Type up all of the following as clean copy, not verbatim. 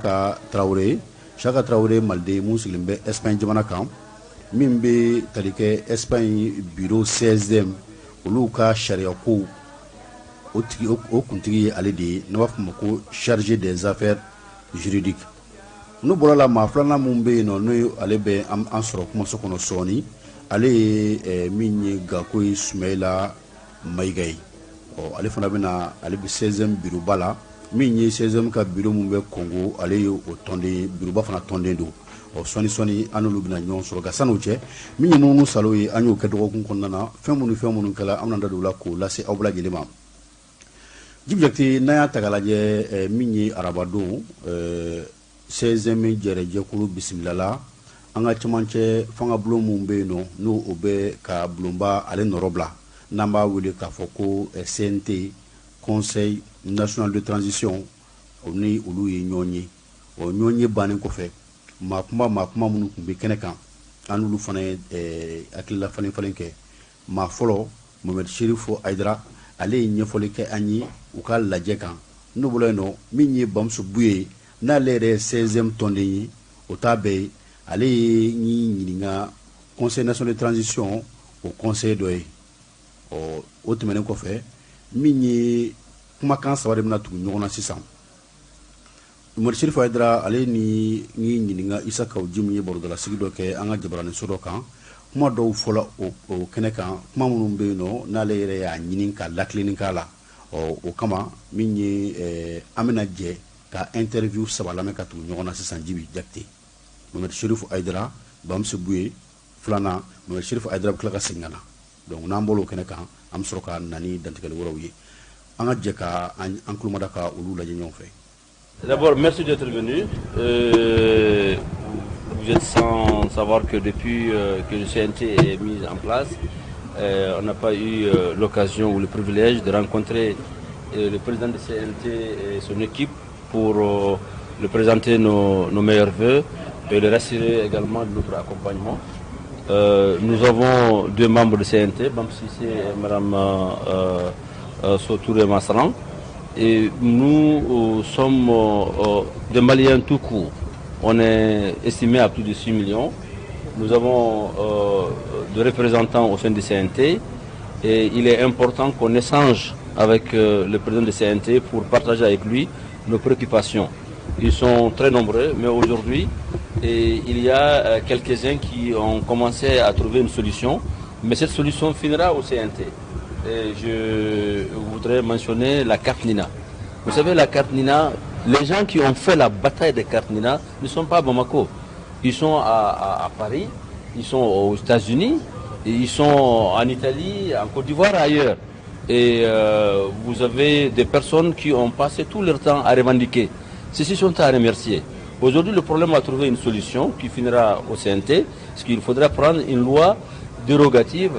Ka Tarawele, Saka Tarawele, maliden mun sigilen bɛ Espagne jamana kan, min bɛ tali kɛ Espagne bureau CSDM, olu ka sariya kow o tigi, o kuntigi ye ale de ye, n'a b'a fɔ ma ko chargé des affaires juridiques. N'o bɔra la, maa filanan min bɛ yen nɔ, n'o ye ale bɛ an sɔrɔ kumaso kɔnɔ sɔɔni, ale ye min ye Gako ye, Sumayila Mayiga ye. Ɔ, ale fana bɛna, ale bɛ CSDM bureauba la, min ye CSDM ka bureau min bɛ Congo, ale ye o tɔnden, bureauba fana tɔnden don. Ɔ, sɔɔni sɔɔni an n'olu bɛna ɲɔgɔn sɔrɔ. Nka san'o cɛ, min ye munumunu salo ye, an y'o kɛ dɔgɔkun kɔnɔna na, fɛn minnu kɛla, an bɛna da don o la k'o lase aw bɛɛ lajɛlen ma. Jibi Jakite, n'an y'a ta k'a lajɛ, min ye arabadon, CSDM jɛrɛjɛkulu bisimilala an ka cɛmancɛ fanga bulon min bɛ yen nɔ, n'o o bɛ ka bulonba ale nɔrɔ bila, n'an b'a wele k'a fɔ ko CNT, Conseil national de transition, o ni olu ye ɲɔgɔn ye. O ɲɔgɔn ye bannen kɔfɛ, maa kuma minnu tun bɛ kɛnɛ kan, an n'olu fana ye hakilila falen falen kɛ. Maa fɔlɔ, Mohamed Cherif Haidara, ale ye ɲɛfɔli kɛ an ye u ka lajɛ kan. N'o bɔra yen nɔ, min ye Bamuso Buye ye, n'ale yɛrɛ ye CSDM tɔnden ye, o t'a bɛɛ ye, ale ye ɲininka Conseil national de transition, o conseil dɔ ye. Ɔ, o tɛmɛnen kɔfɛ, min ye kumakan saba de bɛna tugu ɲɔgɔn na sisan. Mohamed Cherif Haidara, ale ni ɲininka Isa Kaw Jim ye barodalasigi dɔ kɛ an ka jabaraninso dɔ kan. Kuma dɔw fɔla o kɛnɛ kan, kuma minnu bɛ yen nɔ, n'ale yɛrɛ y'a ɲini ka lakilenni k'a la. Ɔ, o kama, min ye an bɛna jɛ ka interview saba lamɛn ka tugu ɲɔgɔn na sisan. Jibi Jakite, Mohamed Cherif Haidara, Bamuso Buye filanan. Mohamed Cherif Haidara bɛ tila ka segin ka na. Donc n'an bɔra o kɛnɛ kan, an bɛ sɔrɔ ka na ni dantigɛli wɛrɛw ye. An ka jɛ ka an tulomada ka olu lajɛ ɲɔgɔn fɛ. D'abord, merci d'être venu. Vous êtes sans savoir que depuis que le CNT est mis en place, on n'a pas eu l'occasion ou le privilège de rencontrer le président du CNT et son équipe pour lui présenter nos meilleurs voeux et le rassurer également de notre accompagnement. Nous avons deux membres du CNT, Bam Sissé et Mme Sotouré Masran. Et nous sommes des Maliens tout court. On est estimé à plus de 6 millions. Nous avons des représentants au sein du CNT et il est important qu'on échange avec le président du CNT pour partager avec lui nos préoccupations. Ils sont très nombreux, mais aujourd'hui, il y a quelques-uns qui ont commencé à trouver une solution, mais cette solution finira au CNT. Et je voudrais mentionner la carte Nina. Vous savez, la carte Nina, les gens qui ont fait la bataille des cartes Nina ne sont pas à Bamako. Ils sont à Paris, ils sont aux États-Unis, ils sont en Italie, en Côte d'Ivoire, ailleurs. Et vous avez des personnes qui ont passé tout leur temps à revendiquer. Ceux-ci sont à remercier. Aujourd'hui, le problème a trouvé une solution qui finira au CNT, ce qu'il faudra prendre une loi dérogative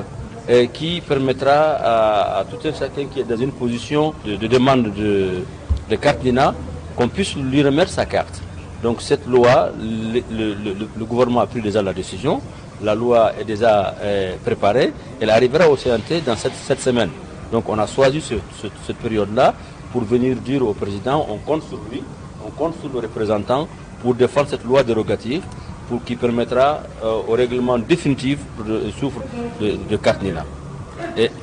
qui permettra à tout un chacun qui est dans une position de demande de carte NINA qu'on puisse lui remettre sa carte. Donc cette loi, le gouvernement a pris déjà la décision, la loi est déjà préparée, elle arrivera au CNT dans cette semaine. Donc on a choisi cette période-là pour venir dire au président, on compte sur lui, on compte sur nos représentants pour défendre cette loi dérogative pour qui permettra au règlement définitif de souffre de carte NINA.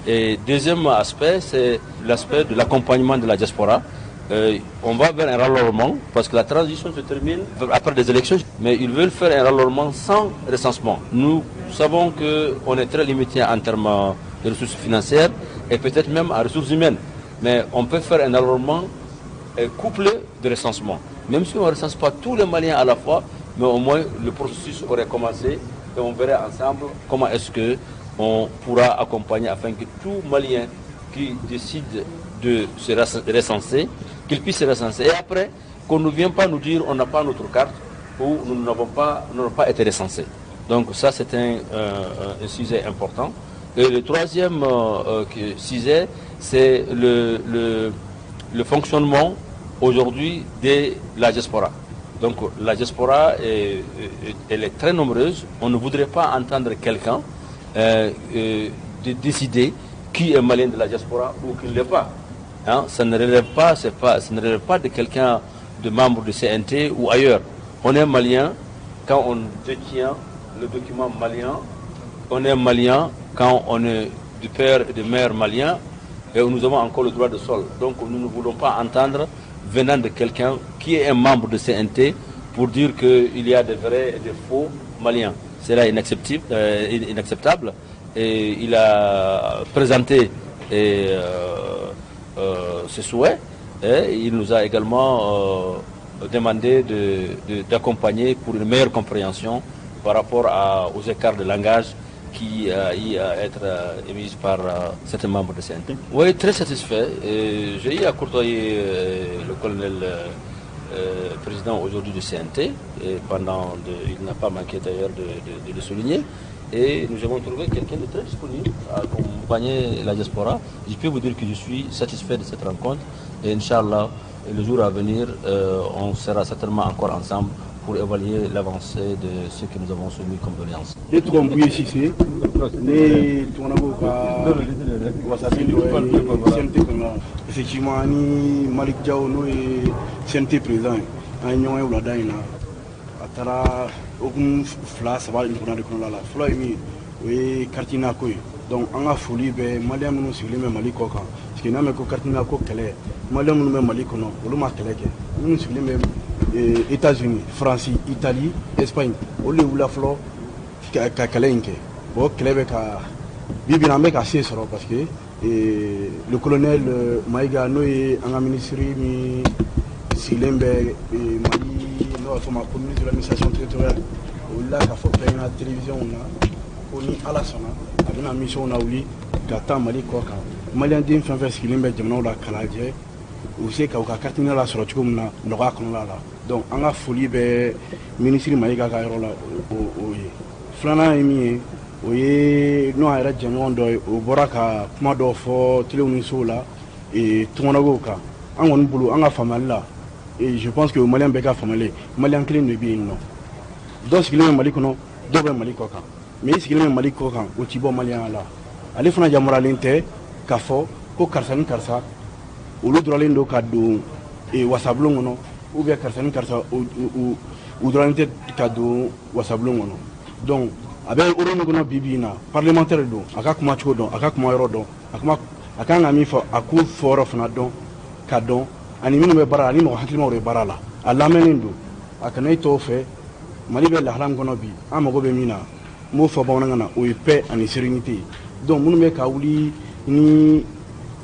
Et deuxième aspect, c'est l'aspect de l'accompagnement de la diaspora. On va vers un ralorement parce que la transition se termine après des élections, mais ils veulent faire un ralorement sans recensement. Nous savons qu'on est très limité en termes de ressources financières et peut-être même en ressources humaines, mais on peut faire un ralorement couplé de recensement. Même si on ne recense pas tous les Maliens à la fois, mais au moins le processus aurait commencé et on verrait ensemble comment est-ce que on pourra accompagner afin que tout Malien qui décide de se recenser, qu'il puisse se recenser. Et après, qu'on ne vienne pas nous dire on n'a pas notre carte ou nous n'avons pas été recensés. Donc ça, c'est un sujet important. Et le troisième sujet, c'est le fonctionnement aujourd'hui de la diaspora. Donc la diaspora, elle est très nombreuse. On ne voudrait pas entendre quelqu'un de décider qui est malien de la diaspora ou qui ne l'est pas. Hein, ça ne relève pas, c'est pas, ça ne relève pas de quelqu'un de membres de CNT ou ailleurs. On est malien quand on détient le document malien, on est malien quand on est du père et de mère malien et nous avons encore le droit de sol. Donc nous ne voulons pas entendre venant de quelqu'un qui est un membre de CNT pour dire qu'il y a des vrais et des faux maliens. Cela est inacceptable. Et il a présenté ses souhaits et il nous a également demandé d'accompagner pour une meilleure compréhension par rapport aux écarts de langage qui a eu à être émis par certains membres de CNT. Oui, très satisfait. J'ai eu à côtoyer le colonel président aujourd'hui du CNT, et il n'a pas manqué d'ailleurs de le souligner. Et nous avons trouvé quelqu'un de très disponible à accompagner la diaspora. Je peux vous dire que je suis satisfait de cette rencontre. Et Inch'Allah, le jour à venir, on sera certainement encore ensemble pour évaluer l'avancée de ce que nous avons soumis comme doléance. Ne tɔgɔ Mbuye Sise, ne tɔgɔnabɔ ka wasaden dɔ ye CNT kɔnɔ. Effectivement, ani Malick Diaw, n'o ye CNT président ye, an ye ɲɔgɔn ye wulada in na. A taara hokumu fila saba ɲɔgɔnna de kɔnɔna la. Fɔlɔ ye min ye, o ye carte NINA ko ye. Donc an ka foli bɛ malien minnu sigilen bɛ Mali kɔ kan, parce que n'a mɛn ko carte NINA ko kɛlɛ, malien minnu bɛ Mali kɔnɔ, olu ma kɛlɛ kɛ. Minnu sigilen bɛ États-Unis, France, Italie, Espagne, olu de wulila fɔlɔ ka kɛlɛ in kɛ. Bon, kɛlɛ bɛ ka bi bi in na, an bɛ ka se sɔrɔ, parce que le colonel Maïga, n'o ye an ka ministre min sigilen bɛ Mali, n'o b'a fɔ ma ko ministre de l'administration territoriale, o wulila k'a fɔ bɛɛ ɲɛna télévision na ko ni Ala sɔnna, a bɛna mission lawuli ka taa Mali kɔ kan, malien den fɛn fɛn sigilen bɛ jamanaw la k'a lajɛ u bɛ se ka u ka carte NINA lasɔrɔ cogo min na nɔgɔya kɔnɔna la. Donc an ka foli bɛ minisiri Mayiga ka yɔrɔ la. O ye filanan ye. Min ye, o ye n'o yɛrɛ jɛɲɔgɔn dɔ ye, o bɔra ka kuma dɔw fɔ telew ni sow la tunganakow kan. An kɔni bolo, an ka faamuyali la, et je pense que o malien bɛɛ ka faamuyali, malien kelen de bɛ yen nɔ. Dɔ sigilen bɛ Mali kɔnɔ, dɔw bɛ Mali kɔ kan, mais i sigilen bɛ Mali kɔ kan, o t'i bɔ malien la. Ale fana yamaruyalen tɛ k'a fɔ ko karisa ni karisa, olu dɔrɔnlen don ka don wasabulon kɔnɔ, ou bien karisa ni karisa, u dɔrɔnlen tɛ ka don wasabulon kɔnɔ. Donc a bɛ yɔrɔ min kɔnɔ bi bi in na, parlementaire don, a ka kuma cogo dɔn, a ka kuma yɔrɔ dɔn, a kuma a kan ka min fɔ, a k'o fɔ yɔrɔ fana dɔn ka dɔn, ani minnu bɛ baara la, ani mɔgɔ hakilimaw de baara la, a lamɛnnen don. A kana i tɔw fɛ. Mali bɛ lahala min kɔnɔ bi, an mago bɛ min na, n b'o fɔ bamanankan na, o ye paix ani sérénité ye. Donc minnu bɛ ka wuli ni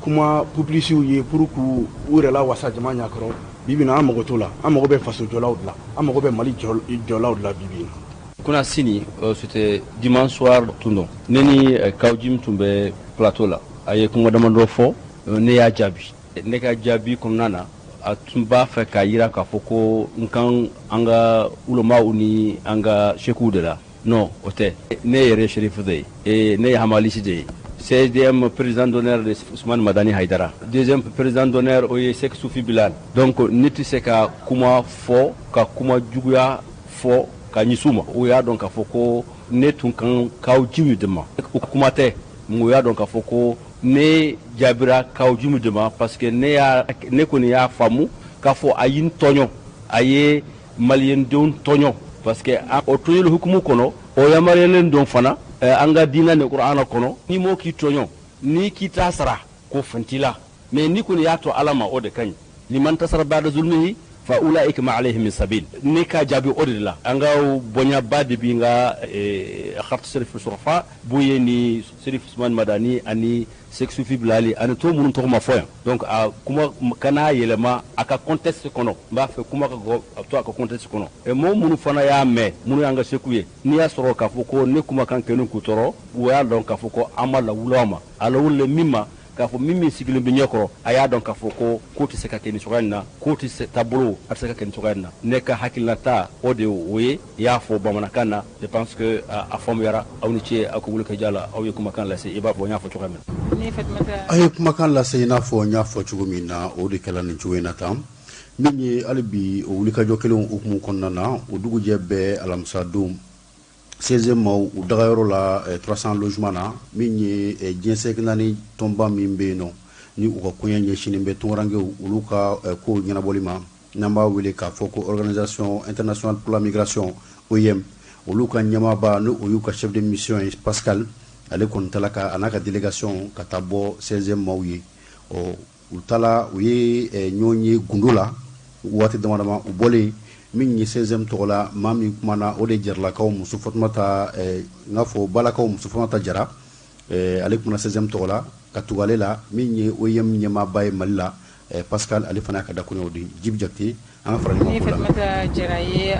kuma populistew ye pour k'u u yɛrɛ la wasa jama ɲɛkɔrɔ, bi bi in na, an mago t'o la. An mago bɛ faso jɔlaw de la, an mago bɛ Mali jɔlaw de la bi bi in na. Kunasini, c'était dimanche soir tun don. Ne ni Kaou Djim tun bɛ plateau la. A ye kuma damadɔ fɔ, ne y'a jaabi. Ne ka jaabi kɔnɔna na, a tun b'a fɛ k'a yira k'a fɔ ko n kan an ka ulamaw ni an ka sekuw de la. Non, o tɛ. Ne yɛrɛ sherifu de ye, ne ye hamalisi de ye. CSDM président d'honneur de Ousmane Madani Haidara. Deuxième président d'honneur, o ye Sek Soufi Bilal. Donc ne tɛ se ka kuma fɔ, ka kuma juguya fɔ ka ɲɛsin u ma. O y'a dɔn k'a fɔ ko ne tun kan Kaou Djim de ma. O kuma tɛ. O y'a dɔn k'a fɔ ko ne jaabira Kaou Djim de ma, parce que ne y'a ne kɔni y'a faamu k'a fɔ a ye n tɔɲɔ, a ye maliyɛndenw tɔɲɔ, parce que o tɔɲɔli hukumu kɔnɔ, o yamaruyalen don fana an ka diinɛ ni kuranɛ kɔnɔ. Ni mɔgɔ k'i tɔɲɔ, ni k'i t'a sara, ko fɛn t'i la, mais ni kɔni y'a to Ala ma, o de ka ɲi. Liman tasara ba'da zulmihi fa ulaika ma alayhi min sabil. Ne ka jaabi o de la. An ka bonyaba de bi n ka khart Serif Surafa Boye ni Serif Usman Madani ani Sek Sufi Bilali ani to minnu tɔgɔ ma fɔ yan. Donc a kuma kana yɛlɛma a ka contexte kɔnɔ. N b'a fɛ kuma ka to a ka contexte kɔnɔ. Mɔgɔ minnu fana y'a mɛn, minnu y'an ka seku ye, n'i y'a sɔrɔ k'a fɔ ko ne kumakan kɛlen k'u tɔɔrɔ, u y'a dɔn k'a fɔ ko an ma lawuli ma a lawuli min ma, k'a fɔ min min sigilen bɛ ɲɛkɔrɔ, a y'a dɔn k'a fɔ ko ko tɛ se ka kɛ nin cogoya in na, ko tɛ se taabolo a tɛ se ka kɛ nin cogoya in na. Ne ka hakilinata o de o ye. I y'a fɔ bamanankan na, je pense que a faamuyara. Aw ni ce aw ka wulikajɔ la. Aw ye kumakan lase i b'a fɔ n y'a fɔ cogoya min na. A ye kumakan lase i n'a fɔ n y'a fɔ cogo min na, o de kɛla nin cogo in na tan. Min ye hali bi o wulikajɔ kelen hukumu kɔnɔna na, o dugujɛ bɛɛ, alamisadon, 16 maaw u dagayɔrɔ la 300 logement na, min ye diɲɛ seleke naani tɔnba min bɛ yen nɔ, ni u ka koɲɛ ɲɛsinnen bɛ tunkarankew olu ka kow ɲɛnabɔli ma. N'an b'a wele k'a fɔ ko Organisation internationale pour la migration, OIM, olu ka ɲɛmaaba, n'o y'u ka chef de mission ye, Pascal, ale kɔni taara ka a n'a ka délégation ka taa bɔ CSDM maaw ye. Ɔ, u taara, u ye ɲɔgɔn ye gundo la waati dama dama. U bɔlen, min ye CSDM tɔgɔ la maa min kumana, o de Jaralakaw muso Fatumata, n k'a fɔ Balakaw muso Fatumata Jara, ale kumana CSDM tɔgɔ la. Ka tugu ale la, min ye OIM ɲɛmaaba ye Mali la, Pascal, ale fana y'a ka dakuruɲɛw di. Jibi Jakite, an ka fara ɲɔgɔn kan. Ko la Fatumata Jara ye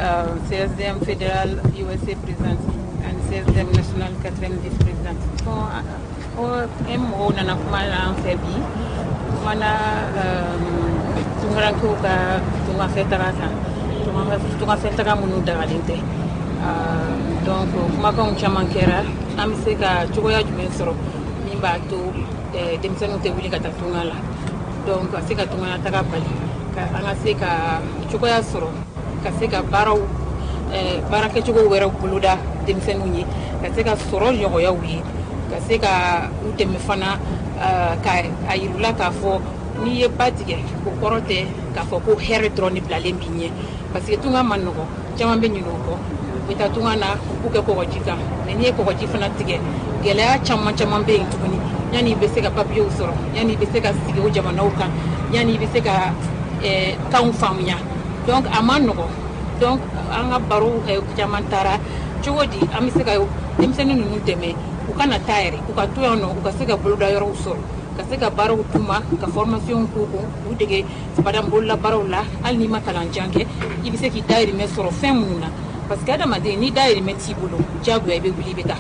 CSDM fédéral USA présidente ani CSDM national quatrième vice présidente. Bon, OIM mɔgɔw nana kuma la an fɛ bi, kumana tunkarankew ka tungafɛ taga kan, tungafɛ taga minnu dagalen tɛ. Donc kumakanw caman kɛra, an bɛ se ka cogoya jumɛn sɔrɔ min b'a to denmisɛnninw tɛ wuli ka taa tunga la, donc ka se ka tunga taga bali, ka an ka se ka cogoya sɔrɔ ka se ka baaraw, baarakɛcogo wɛrɛw boloda denmisɛnninw ye, ka se ka sɔrɔ nɔgɔyaw ye, ka se ka u dɛmɛ fana, ka a yir'u la k'a fɔ n'i ye ba tigɛ, o kɔrɔ tɛ k'a fɔ ko hɛrɛ dɔrɔn de bilalen b'i ɲɛ, parce que tunga man nɔgɔ. Caman bɛ ɲinɛ o kɔ, u bɛ taa tunga na, u b'u kɛ kɔgɔji kan, mais n'i ye kɔgɔji fana tigɛ, gɛlɛya caman caman bɛ yen tuguni, yanni i bɛ se ka papiyew sɔrɔ, yanni i bɛ se ka sigi o jamanaw kan, yanni i bɛ se ka kanw faamuya. Donc a man nɔgɔ. Donc an ka baro caman taara cogo di an bɛ se ka denmisɛnnin ninnu dɛmɛ u kana taa yɛrɛ, u ka to yan nɔ, u ka se ka boloda yɔrɔw sɔrɔ, ka se ka baaraw d'u ma, ka formation k'u kun, k'u dege badan bolola baaraw la. Hali n'i ma kalan jan kɛ, i bɛ se k'i dahirimɛ sɔrɔ fɛn minnu na, parce que adamaden, n'i dahirimɛ t'i bolo, diyagoya i bɛ wuli, i bɛ taa.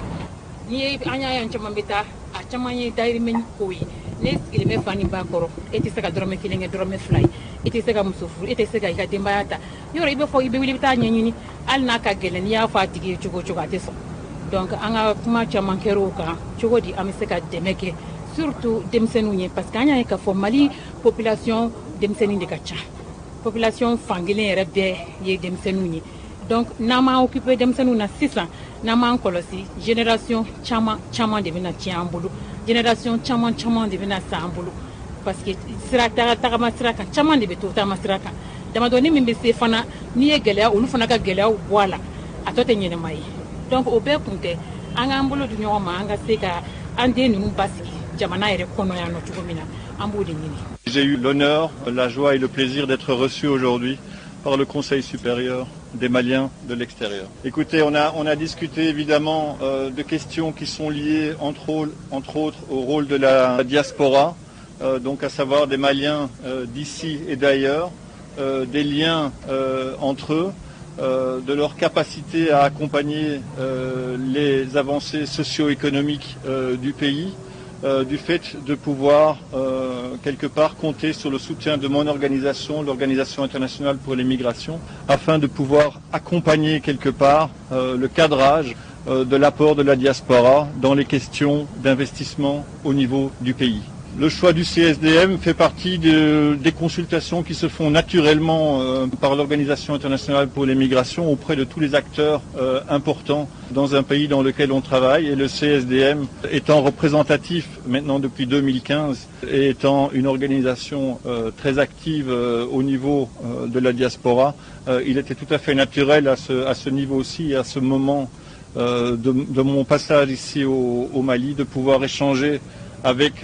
N'i ye an y'a ye, an caman bɛ taa, a caman ye dahirimɛ ko ye. Ne sigilen bɛ fa ni ba kɔrɔ, e tɛ se ka dɔrɔmɛ kelen kɛ, dɔrɔmɛ fila ye, e tɛ se ka muso furu, e tɛ se ka i ka denbaya ta. Yɔrɔ i bɛ fɔ i bɛ wuli, i bɛ taa ɲɛɲini, hali n'a ka gɛlɛn, n'i y'a fɔ a tigi ye cogo o cogo, a tɛ sɔn. Donc an ka kuma caman kɛra o kan, cogo di an bɛ se ka dɛmɛ kɛ, surtout denmisɛnninw ye, parce que an y'a ye k'a fɔ Mali population denmisɛnnin de ka ca, population fankelen yɛrɛ bɛɛ ye denmisɛnninw ye. Donc n'an m'an occupé denmisɛnninw na sisan, n'an m'an kɔlɔsi, génération caman caman de bɛna tiɲɛ an bolo, génération caman caman de bɛna sa an bolo, parce que sira tagama sira kan, caman de bɛ to taama sira kan. Damadɔni min bɛ se fana, n'i ye gɛlɛya, olu fana ka gɛlɛyaw bɔ a la, a tɔ tɛ ɲɛnɛma ye. Donc o bɛɛ kun tɛ an k'an bolo di ɲɔgɔn ma, an ka se ka an den ninnu basigi jamana yɛrɛ kɔnɔ yan nɔ cogo min na, an b'o de ɲini. J'ai eu l'honneur, la joie et le plaisir d'être reçu aujourd'hui par le Conseil supérieur des Maliens de l'extérieur. Écoutez, on a discuté évidemment de questions qui sont liées entre autres au rôle de la diaspora, donc à savoir des Maliens d'ici et d'ailleurs, des liens entre eux, de leur capacité à accompagner les avancées socio-économiques du pays, du fait de pouvoir quelque part compter sur le soutien de mon organisation, l'Organisation internationale pour les migrations, afin de pouvoir accompagner quelque part le cadrage de l'apport de la diaspora dans les questions d'investissement au niveau du pays. Le choix du CSDM fait partie des consultations qui se font naturellement par l'Organisation internationale pour les migrations auprès de tous les acteurs importants dans un pays dans lequel on travaille. Et le CSDM étant représentatif maintenant depuis 2015 et étant une organisation très active au niveau de la diaspora, il était tout à fait naturel à ce niveau-ci et à ce moment de mon passage ici au Mali de pouvoir échanger avec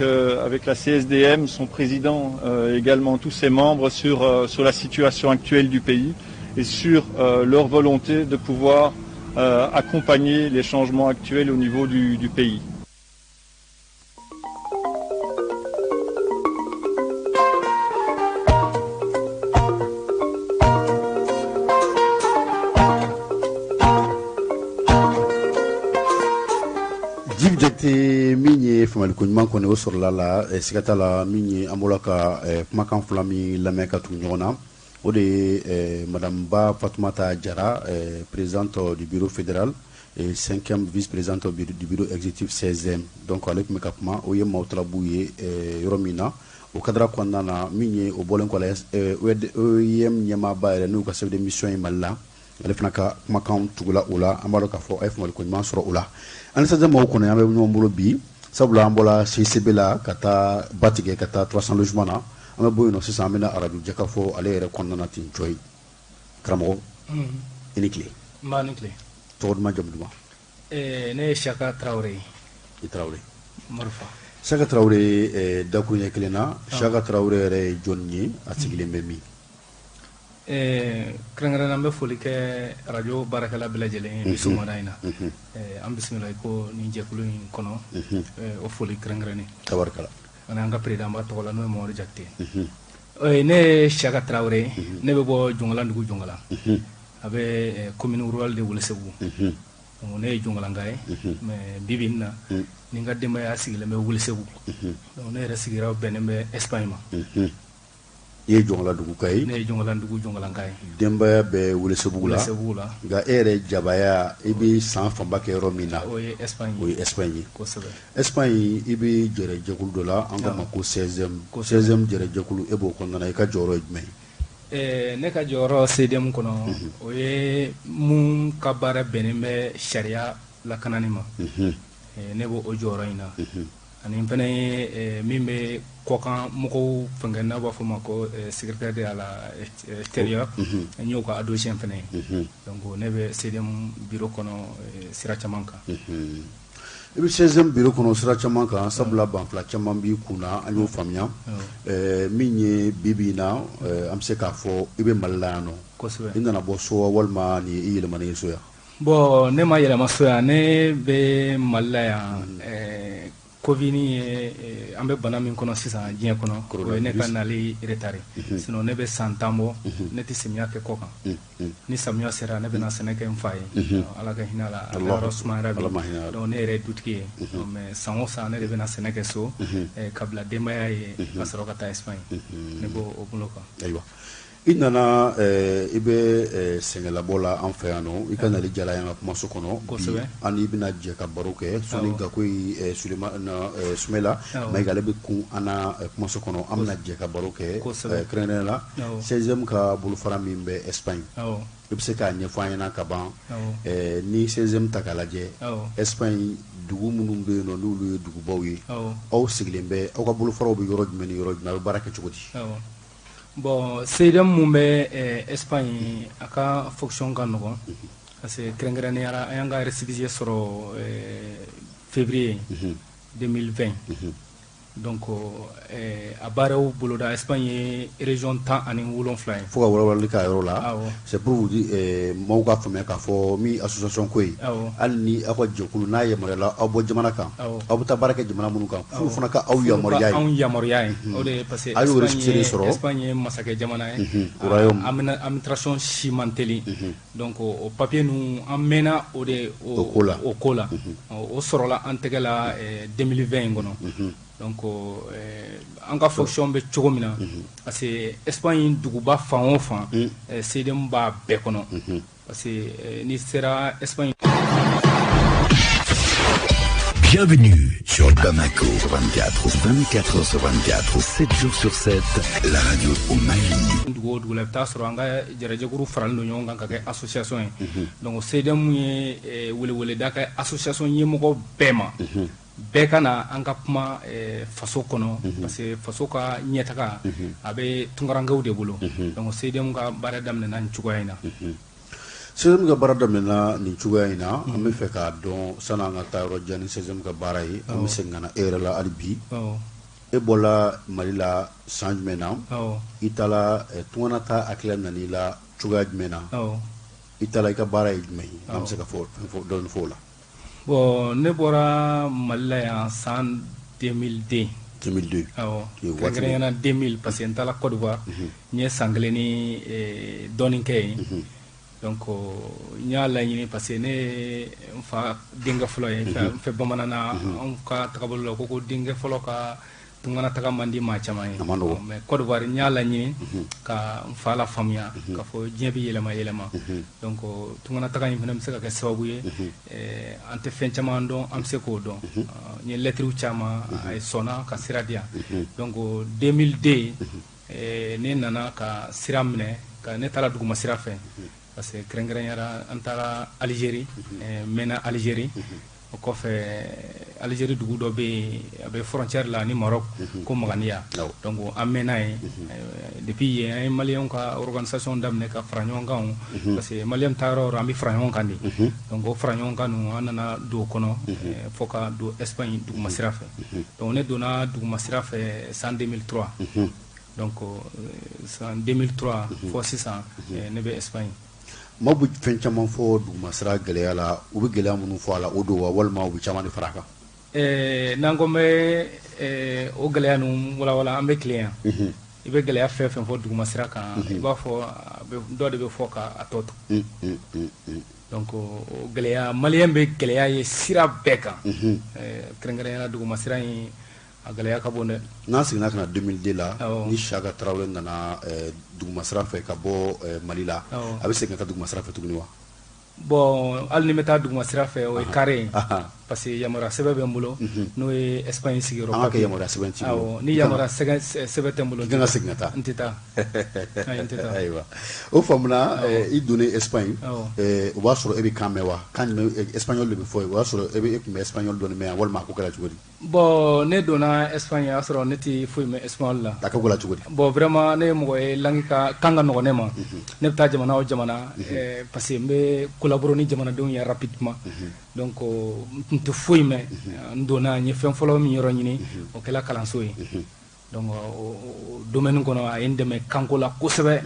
la CSDM, son président, également tous ses membres sur la situation actuelle du pays et sur leur volonté de pouvoir accompagner les changements actuels au niveau du pays. Jibi Jakite, min ye faamuyaliko ɲuman kɔni o sɔrɔla la, siga t'a la. Min ye an bɔra ka kumakan fila min lamɛn ka tugu ɲɔgɔn na, o de ye madame Ba Fatumata Jara, présidente du bureau fédéral et cinquième vice-présidente du bureau exécutif 16e. Donc ale tun bɛ ka kuma, o ye maaw tarabu ye yɔrɔ min na, o cadre kɔnɔna na, min ye o bɔlen kɔ la, OIM ɲɛmaaba yɛrɛ, n'u ka chef de mission ye Mali la, ale fana ka kumakan tugula o la. An b'a dɔn k'a fɔ a ye faamuyaliko ɲuman sɔrɔ o la. An ni CSDM maaw kɔni, an bɛ ɲɔgɔn bolo bi, sabula an bɔra CICB la ka taa ba tigɛ ka taa 300 logements na. An bɛ bɔ yen nɔ sisan, an bɛna arajo Jɛkafɔ ale yɛrɛ kɔnɔna na ten cɔyi. Karamɔgɔ, i ni tile. N b'a ni tile. Tɔgɔ duman, jamu duman? Ne ye Siyaka Tarawele ye. I Tarawele. Marifa. Siyaka Tarawele, dakuruɲɛ kelen na, Siyaka Tarawele yɛrɛ ye jɔnni ye? A sigilen bɛ min? Kɛrɛnkɛrɛnnenya, an bɛ foli kɛ arajo baarakɛla bɛɛ lajɛlen ye bi sɔgɔmada in na. An bisimila i ko nin jɛkulu in kɔnɔ, o foli kɛrɛnkɛrɛnnen. Tabarikala. Ani an ka président ba tɔgɔ la, n'o ye Mamadu Jakite. Ne ye Siyaka Tarawele ye, ne bɛ bɔ Jɔnkala dugu Jɔnkala. A bɛ commune rurale de Welesebugu. Donc ne ye Jɔnkalanka ye, mais bi bi in na, ni n ka denbaya sigilen bɛ Welesebugu. Donc ne yɛrɛ sigiyɔrɔ bɛnnen bɛ Espagne ma. I ye Jɔnkala dugu ka ye? Ne ye Jɔnkala dugu Jɔnkalanka ye. Denbaya bɛ Welesebugu la. Welesebugu la. Nka e yɛrɛ jabaya, i bɛ san fanba kɛ yɔrɔ min na, o ye Espagne ye. O ye Espagne ye. Kosɛbɛ. Espagne, i bɛ jɛrɛ jɛkulu dɔ la, an k'a ma ko CSDM. CSDM jɛrɛ jɛkulu, e b'o kɔnɔna na, i ka jɔyɔrɔ ye jumɛn ye? Ne ka jɔyɔrɔ CDM kɔnɔ, o ye mun ka baara bɛnnen bɛ sariya lakanani ma. Ne b'o o jɔyɔrɔ in na. Ani n fana ye min bɛ kɔkan mɔgɔw fɛnkɛ, n'a b'a fɔ o ma ko secrétaire de à la extérieur, n y'o ka adjoint fana ye. Donc ne bɛ CDM bureau kɔnɔ sira caman kan. I bɛ CSDM bureau kɔnɔ sira caman kan, sabula banfula caman b'i kun na, an y'o faamuya. Min ye bi bi in na, an bɛ se k'a fɔ i bɛ Mali la yan nɔ. Kosɛbɛ. I nana bɔ so wa, walima nin ye i yɛlɛmani ye so yan? Bon, ne ma yɛlɛma so yan, ne bɛ Mali la yan. Covid ye, an bɛ bana min kɔnɔ sisan diɲɛ kɔnɔ, o ye ne ka nali retardé. Sinon ne bɛ san 10 bɔ, ne tɛ samiya kɛ kɔ kan. Ni samiya sera, ne bɛna sɛnɛ kɛ n fa ye. Ala ka hinɛ a la, a yɔrɔ sumayara bi. Donc ne yɛrɛ ye dutigi ye. Mais san o san, ne de bɛna sɛnɛ kɛ so ka bila denbaya ye, ka sɔrɔ ka taa Espagne. Ne b'o o bolo kan. Ayiwa, i nana, i bɛ sɛgɛnlabɔ la an fɛ yan nɔ, i ka nali jala yan ka kumaso kɔnɔ. Kosɛbɛ. An n'i bɛna jɛ ka baro kɛ sɔnni Gakoyi Sumela Mayiga, ale bɛ kun an na kumaso kɔnɔ, an bɛna jɛ ka baro kɛ kɛrɛnkɛrɛnnenya la CSDM ka bolofara min bɛ Espagne. I bɛ se k'a ɲɛfɔ an ɲɛna ka ban, ni CSDM ta k'a lajɛ, Espagne dugu minnu bɛ yen nɔ, n'olu ye dugubaw ye, aw sigilen bɛ, aw ka bolofaraw bɛ yɔrɔ jumɛn ni yɔrɔ jumɛn, a bɛ baara kɛ cogo di? Bon, CDM mun bɛ Espagne, a ka fonction ka nɔgɔn, parce que kɛrɛnkɛrɛnnenya la, an y'an ka récépissé sɔrɔ février 2020. Donc a baaraw boloda, Espagne ye région 17 ye. Fo ka walawalali k'a yɔrɔ la, c'est pour vous dire, maaw ka faamuya k'a fɔ min association ko ye, hali ni aw ka jɛkulu n'a yamaruyala aw bɔ jamana kan, aw bɛ taa baara kɛ jamana minnu kan, f'u fana ka aw yamaruya ye. Anw yamaruya ye o de ye, parce que a y'o récépissé sɔrɔ. Espagne ye masakɛ jamana ye, royaume, administration si man teli. Donc o papier ninnu, an mɛnna o de o ko la. O ko la, o sɔrɔla an tɛgɛ la 2020 in kɔnɔ. Donc an ka fonction bɛ cogo min na, parce que Espagne duguba fan o fan, CDM b'a bɛɛ kɔnɔ, parce que n'i sera Espagne. Bienvenue sur Bamako 24, 24 h sur 24, 7 jours sur 7, la radio au Mali. Dugu o dugu la, i bɛ taa sɔrɔ an ka jɛrɛjɛkulu faralen don ɲɔgɔn kan ka kɛ association ye. Donc CDM ye weleweleda kɛ association ɲɛmɔgɔ bɛɛ ma. Bɛɛ ka na an ka kuma faso kɔnɔ, parce que faso ka ɲɛtaga a bɛ tunkarankew de bolo. Donc CDM ka baara daminɛna nin cogoya in na. CSDM ka baara daminɛna nin cogoya in na. An bɛ fɛ k'a dɔn, sani an ka taa yɔrɔ jan ni CSDM ka baara ye, an bɛ segin ka na e yɛrɛ la hali bi. E bɔra Mali la san jumɛn na? I taara tungana ta hakilina nan'i la cogoya jumɛn na? I taara, i ka baara ye jumɛn ye? An bɛ se ka fɔ dɔɔni fɔ o la. Bon, ne bɔra Mali la yan san 2002. 2002. Awɔ, kɛrɛnkɛrɛnnenya 2000, parce que n taara Côte d'Ivoire, n ye san kelen ni dɔɔnin kɛ yen. Donc n y'a laɲini, parce que ne ye n fa denkɛ fɔlɔ ye. N fɛ bamanan na, anw ka tagabolo la, ko denkɛ fɔlɔ ka tungana taga man di maa caman ye. Mais Côte d'Ivoire, n y'a laɲini ka n fa la faamuya k'a fɔ diɲɛ bɛ yɛlɛma yɛlɛma. Donc tungana taga in fana bɛ se ka kɛ sababu ye, an tɛ fɛn caman dɔn, an bɛ se k'o dɔn. N ye lɛtiriw caman, a ye sɔnna ka sira di yan. Donc 2002, ne nana ka sira minɛ, ka ne taara duguma sira fɛ, parce que kɛrɛnkɛrɛnnenya la, an taara Algérie, n mɛnna Algérie. O kɔfɛ, Algérie dugu dɔ bɛ yen, a bɛ frontière la ni Maroc, ko Maganiya. Donc an mɛnna yen. Depuis yen, an ye maliyɛnw ka organisation daminɛ ka fara ɲɔgɔn kan, parce que maliyɛn taa yɔrɔ o yɔrɔ, an bɛ fara ɲɔgɔn kan de. Donc o fara ɲɔgɔn kan ninnu, an nana don o kɔnɔ fo ka don Espagne duguma sira fɛ. Donc ne donna duguma sira fɛ san 2003. Donc san 2003 fo sisan, ne bɛ Espagne. Maaw bɛ fɛn caman fɔ dugumasira gɛlɛya la. U bɛ gɛlɛya minnu fɔ a la, o don wa, walima u bɛ caman de fara a kan? N'an ko n bɛ o gɛlɛya ninnu walawala, an bɛ tilen yan. I bɛ gɛlɛya fɛn fɛn fɔ dugumasira kan, i b'a fɔ dɔ de bɛ fɔ k'a tɔ to. Donc o gɛlɛya, maliyɛn bɛ gɛlɛya ye sira bɛɛ kan, kɛrɛnkɛrɛnnenya la dugumasira in, a gɛlɛya ka bon dɛ. N'an seginna ka na 2002 la, ni Siyaka Tarawele nana dugumasira fɛ ka bɔ Mali la, a bɛ segin ka taa dugumasira fɛ tuguni wa? Bon, hali ni bɛ taa dugumasira fɛ, o ye carré ye, parce que yamaruya sɛbɛn bɛ n bolo, n'o ye Espagne sigiyɔrɔ. An ka kɛ yamaruya sɛbɛn t'i bolo. Awɔ, ni yamaruya sɛbɛn tɛ n bolo, i kan ka segin ka taa. N tɛ taa, ayi, n tɛ taa. Ayiwa, o faamuna. I donnen Espagne, o b'a sɔrɔ e bɛ kan mɛn wa? Kan jumɛn? Espagnol de bɛ fɔ yen. O y'a sɔrɔ e tun bɛ espagnol dɔɔni mɛn yan, walima a ko kɛra cogo di? Bon, ne donna Espagne, o y'a sɔrɔ ne tɛ foyi mɛn espagnol la. A ko kɛra cogo di? Bon, vraiment, ne ye mɔgɔ ye, langue ka kan ka nɔgɔn ne ma. Ne bɛ taa jamana o jamana, parce que n bɛ collaborer ni jamanadenw ye rapidement. Donc n tun tɛ foyi mɛn. N donna, n ye fɛn fɔlɔ min yɔrɔ ɲini, o kɛla kalanso ye. Donc o domaine kɔnɔ, a ye n dɛmɛ kanko la kosɛbɛ,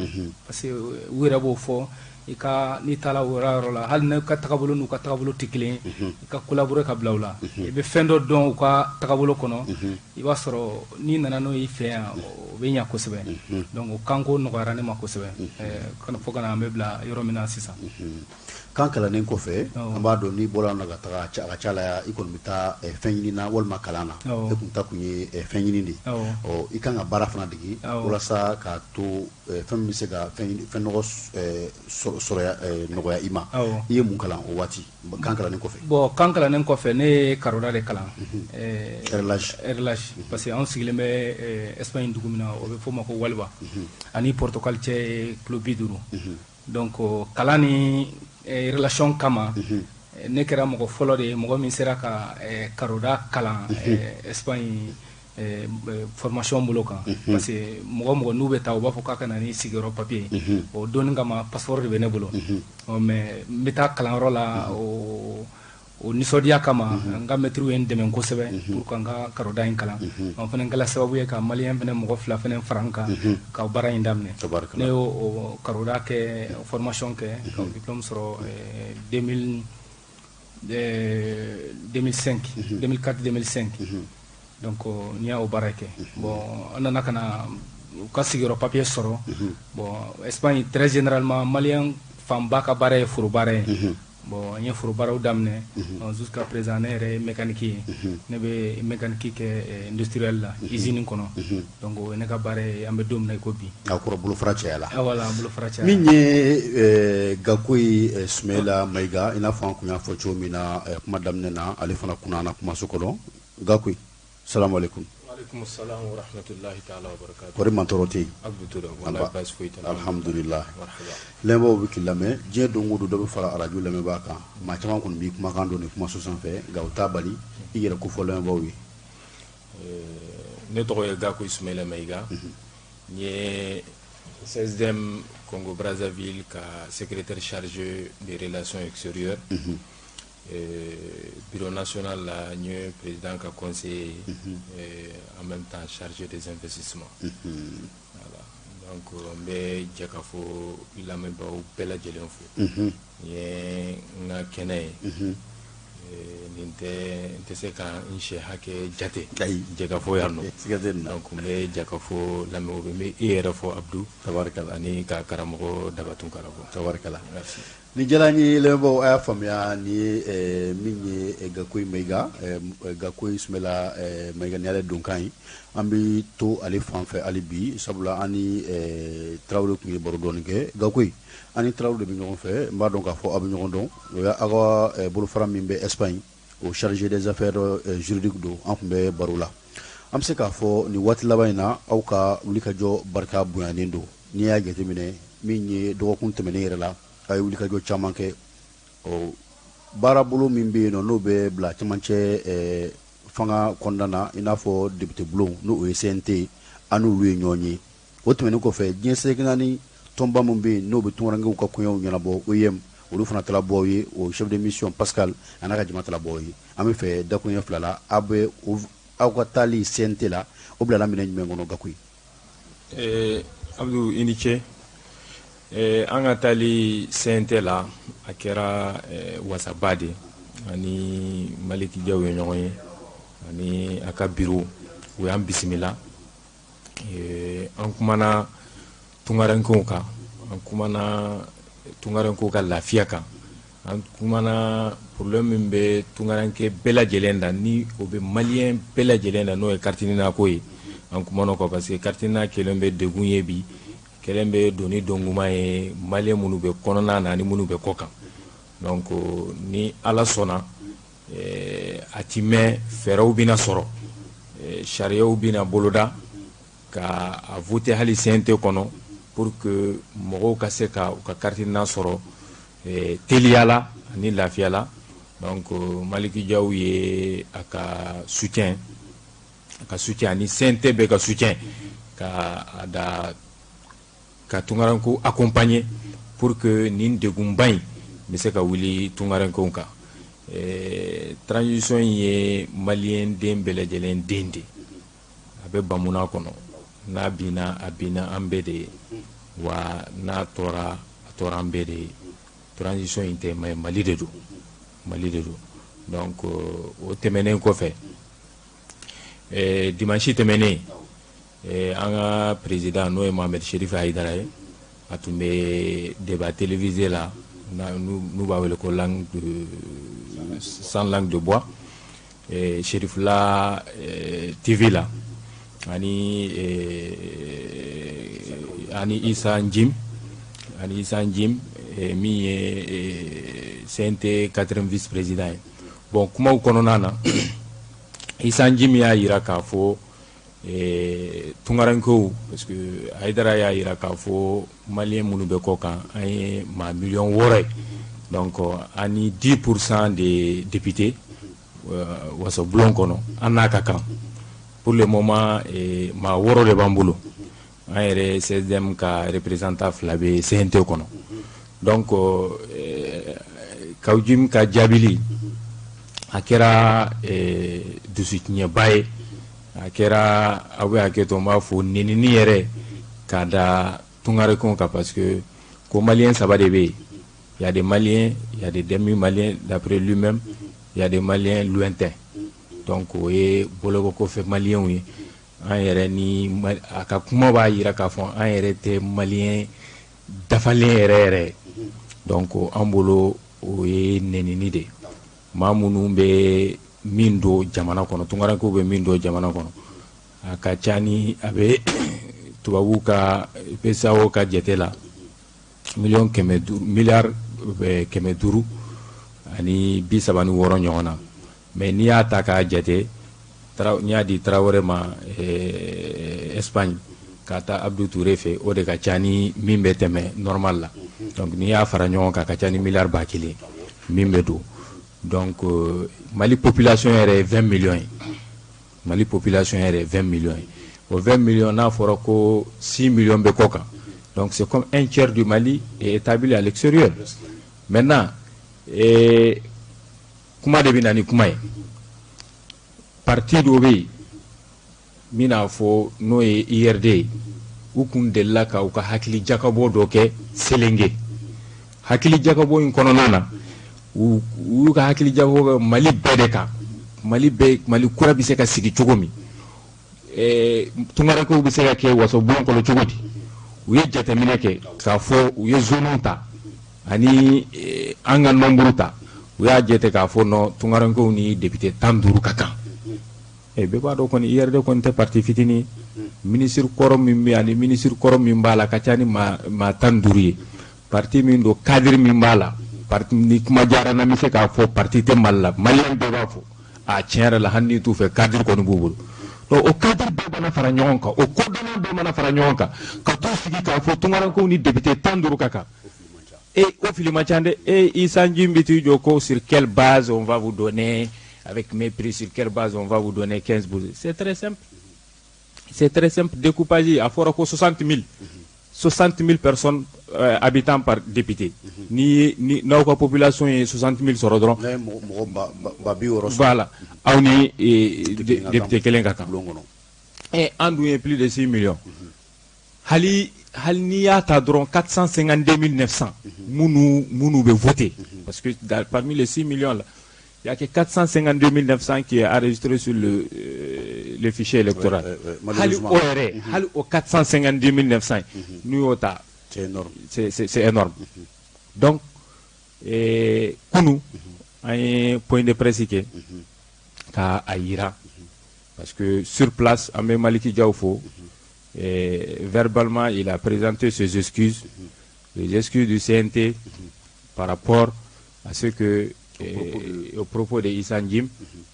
parce que u yɛrɛ b'o fɔ, i ka n'i taara o yɔrɔ la, hali n'u ka tagabolo n'u ka tagabolo tɛ kelen ye, i ka collaborer ka bila u la, i bɛ fɛn dɔ dɔn u ka tagabolo kɔnɔ, i b'a sɔrɔ n'i nana n'o y'i fɛ yan, o bɛ ɲɛ kosɛbɛ. Donc o kanko nɔgɔyara ne ma kosɛbɛ fo ka na an bɛ bila yɔrɔ min na sisan. Kan kalannen kɔfɛ, an b'a dɔn n'i bɔra na ka taga, a ka ca la i kɔni bɛ taa fɛn ɲini na walima kalan na. E kun ta kun ye fɛn ɲini de ye. Ɔ, i kan ka baara fana dege walasa k'a to fɛn min bɛ se ka fɛn nɔgɔ sɔrɔ nɔgɔya i ma. I ye mun kalan o waati, kan kalannen kɔfɛ? Bon, kan kalannen kɔfɛ, ne ye carreau de kalan. Carrelage. Carrelage, parce que anw sigilen bɛ Espagne dugu min na, o bɛ f'o ma ko Huelva, ani Portugal cɛ ye kilo 50. Donc kalan ni relation kama, ne kɛra mɔgɔ fɔlɔ de ye, mɔgɔ min sera ka carreau kalan Espagne formation bolo kan, parce que mɔgɔ mɔgɔ n'u bɛ taa, u b'a fɔ k'a ka na ni sigiyɔrɔ papier ye. O donni kama, passeport de bɛ ne bolo. Mais n bɛ taa kalanyɔrɔ la, o nisɔndiya kama, n ka maître ye n dɛmɛ kosɛbɛ pour que n ka carreau in kalan. O fana kɛla sababu ye ka maliyɛn fana mɔgɔ fila fana fara n kan ka baara in daminɛ. Ne y'o carreau kɛ, formation kɛ, ka diplôme sɔrɔ 2000 2005, 2004, 2005. Donc n y'o baara kɛ. Bon, an nana ka na u ka sigiyɔrɔ papier sɔrɔ. Bon, Espagne, très généralement, maliyɛn fanba ka baara ye foro baara ye. Bon, n ye foro baaraw daminɛ jusqu'à présent. Ne yɛrɛ ye mécanique ye, ne bɛ mécanique kɛ industriel la, usine kɔnɔ. Donc o ye ne ka baara ye, an bɛ don min na i ko bi. A kɔrɔ bolofara caya la. Voilà, bolofara caya. Min ye Gakoyi Sumayila Mayiga, i n'a fɔ an kun y'a fɔ cogo min na kuma daminɛ na, ale fana kunna na kumaso kɔnɔ. Gakoyi, salamu aleykum. Waaleykum salaam wa rahmatulahi taala wa barakatuh. Kɔri mantɔrɔ tɛ yen? Abdou Touré, walahi baasi foyi tɛ. Alhamdulillah. Lamɛnbaaw bɛ k'i lamɛn diɲɛ don o don, dɔ bɛ fara arajo lamɛnbaa kan. Maa caman kɔni b'i kumakan dɔn nin kumaso sanfɛ, nka o t'a bali i yɛrɛ ko fɔ lamɛnbaaw ye. Ne tɔgɔ ye Gakoyi Sumayila Mayiga. N ye CSDM Congo Brazzaville ka secrétaire chargé des relations extérieures. Bureau national la, n ye président ka conseiller, en même temps chargé des investissements. Voilà. Donc n bɛ jɛ ka fɔ lamɛnbaaw bɛɛ lajɛlen fo. Nin ye n ka kɛnɛ ye. Nin tɛ, n tɛ se ka n si hakɛ jate jɛ ka fɔ yan nɔ. Siga tɛ nin na. Donc n bɛ jɛ ka fɔ lamɛnbaaw, n bɛ e yɛrɛ fɔ Abdou. Tabarikala. Ani ka karamɔgɔ Daba Tunkara fɔ. Tabarikala. Merci. Ni diyara n ye. Lamɛnbaaw, a y'a faamuya, nin ye min ye Gakoyi Mayiga, Gakoyi Sumayila Mayiga, nin y'ale donkan ye. An bɛ to ale fan fɛ hali bi, sabula an ni Tarawele tun ye baro dɔɔni kɛ. Gakoyi, an ni Tarawele de bɛ ɲɔgɔn fɛ. N b'a dɔn k'a fɔ aw bɛ ɲɔgɔn dɔn. O ye aw ka bolofara min bɛ Espagne, o chargé des affaires juridiques don. An tun bɛ baro la. An bɛ se k'a fɔ nin waati laban in na, aw ka wulikajɔ barika bonyanen don. N'i y'a jateminɛ, min ye dɔgɔkun tɛmɛnen yɛrɛ la, a ye wulikajɔ caman kɛ. Ɔ, Baarabolo min bɛ yen nɔ, n'o bɛ bila cɛmancɛ fanga kɔnɔna na, i n'a fɔ député bulon, n'o ye CNT, an n'olu ye ɲɔgɔn ye. O tɛmɛnen kɔfɛ, diɲɛ seleke naani tɔnba min bɛ yen, n'o bɛ tunkarankew ka koɲɛw ɲɛnabɔ, OIM, olu fana taara bɔ aw ye. O chef de mission Pascal a n'a ka jama taara bɔ aw ye. An bɛ fɛ dakuruɲɛ fila la, aw bɛ aw ka taali CNT la, o bilala minɛn jumɛn kɔnɔ, Gaku? Abdou, i ni ce. An ka taali CNT la, a kɛra wasaba de ani Maliki Jaw ye ɲɔgɔn ye ani a ka bureau. U y'an bisimila. An kumana tunkarankew kan, an kumana tunkarankew ka lafiya kan, an kumana problème min bɛ tunkaranke bɛɛ lajɛlen da, ni o bɛ maliyɛn bɛɛ lajɛlen da, n'o ye carte NINA ko ye. An kumana o kan parce que carte NINA kɛlen bɛ degun ye bi, kɛlen bɛ doni dɔnkuma ye maliyɛn minnu bɛ kɔnɔna na ani minnu bɛ kɔ kan. Donc ni Ala sɔnna, a ti mɛn, fɛɛrɛw bɛna sɔrɔ, sariyaw bɛna boloda ka a voter hali CNT kɔnɔ pour que mɔgɔw ka se ka u ka carte NINA sɔrɔ teliya la ani lafiya la. Donc Maliki Jaw ye a ka soutien, a ka soutien ani CNT bɛɛ ka soutien ka a da ka tunkarankew accompagner pour que nin degunba in bɛ se ka wuli tunkarankew kan. Transition in ye maliyɛn den bɛɛ lajɛlen den de, a bɛ bamuna kɔnɔ. N'a binna, a binna an bɛɛ de ye, wa n'a tora, a tora an bɛɛ de ye. Transition in tɛ mais Mali de don, Mali de don. Donc o tɛmɛnen kɔfɛ, dimanche tɛmɛnen, an ka président, n'o ye Mohamed Cherif Haïdara ye, a tun bɛ débat télévisé la, n'u b'a wele ko langue de sans langue de bois, Cherifla TV la, ani Issa Njim, ani Issa Njim min ye CNT quatrième vice président ye. Bon, kumaw kɔnɔna na, Issa Njim y'a yira k'a fɔ tunkarankew, parce que Haïdara y'a yira k'a fɔ maliyɛn minnu bɛ kɔ kan, an ye maa miliyɔn 6 ye. Donc ani 10 % des députés wasabulon kɔnɔ, an n'a ka kan. Pour le moment, maa 6 de b'an bolo. An yɛrɛ CSDM ka représentant fila bɛ CNT kɔnɔ. Donc Kaou Djim ka jaabili, a kɛra dusutiɲɛba ye, a kɛra, aw bɛ hakɛ to n b'a fɔ, nenini yɛrɛ k'a da tunkarankew kan, parce que ko maliyɛn saba de bɛ yen: il y a des Maliens, il y a des demi-Maliens d'après lui-même, il y a des Maliens lointains. Donc o ye boloko kɔfɛ maliyɛnw ye. An yɛrɛ ni a ka kuma b'a yira k'a fɔ an yɛrɛ tɛ maliyɛn dafalen yɛrɛ yɛrɛ. Donc an bolo, o ye nenini de ye. Maa minnu bɛ min don jamana kɔnɔ, tunkarankew bɛ min don jamana kɔnɔ, a ka ca ni a bɛ tubabuw ka BCEAO ka jate la miliyɔn 500, miliyari 536 ɲɔgɔn na. Mais n'i y'a ta k'a jate, n'i y'a di Tarawele ma Espagne, ka taa Abdou Touré fɛ, o de ka ca ni min bɛ tɛmɛ normal la. Donc n'i y'a fara ɲɔgɔn kan, a ka ca ni miliyari 1000 min bɛ don. Donc Mali population yɛrɛ ye 20 millions ye. Mali population yɛrɛ ye 20 millions ye. O 20 millions, n'a fɔra ko 6 millions bɛ kɔ kan, donc c'est comme un tiers du Mali est établi à l'extérieur. Maintenant, kuma de bɛ na ni kuma ye. Parti dɔ bɛ yen min n'a fɔ n'o ye URD ye, u kun delila ka u ka hakili jakabɔ dɔ kɛ Selenge. Hakili jakabɔ in kɔnɔna na, u y'u ka hakili jakabɔ kɛ Mali bɛɛ de kan, Mali bɛɛ, Mali kura bɛ se ka sigi cogo min, tunkarankew bɛ se ka kɛ wasobulon kɔnɔ cogo di. U ye jateminɛ kɛ k'a fɔ u ye zone ta ani an ka nombre ta, u y'a jate k'a fɔ non, tunkarankew ni député 15 ka kan. Bɛɛ b'a dɔn kɔni, URD kɔni tɛ parti fitinin ye. Ministre kɔrɔ min bɛ ani ministre kɔrɔ min b'a la ka ca ni maa 15 ye. Parti min don, cadre min b'a la, parti ni kuma diyara n na, n bɛ se k'a fɔ parti tɛ Mali la, maliyɛn bɛɛ b'a fɔ a tiɲɛ yɛrɛ la, hali n'i t'u fɛ, cadre kɔni b'u bolo. Donc o cadre bɛɛ mana fara ɲɔgɔn kan, o kodɔnna bɛɛ mana fara ɲɔgɔn kan, ka t'u sigi k'a fɔ tunkarankew ni député 15 ka kan. Et o fili man ca dɛ. E Issa Njim bɛ t'i jɔ ko sur quelle base on va vous donner, avec mépris, sur quelle base on va vous donner 15. C'est très simple, c'est très simple. Découpage, a fɔra ko 60 000, 60 000 personnes habitants par député. Ni n'aw ka population ye 60 000 sɔrɔ dɔrɔn, n'a ye mɔgɔ 60 000 sɔrɔ, voilà, aw ni député kelen ka kan. Bulon kɔnɔ. Ɛ, an dun ye plus de 6 millions. Hali hali n'i y'a ta dɔrɔn, 452 900 minnu bɛ voter, parce que parmi les 6 millions là, il y a que 452 900 qui est enregistré sur le fichier électoral. Ouais, hali malheureusement. O yɛrɛ, hali o 452 900, n'u y'o ta, C'est énorme. C'est énorme. Donc kunu an ye point de presse kɛ k'a a yira, parce que sur place, an bɛ Maliki Diaw fo. Verbalement, il a présenté ses excuses, les excuses du CNT par rapport à ce que au propos de Issa Njim,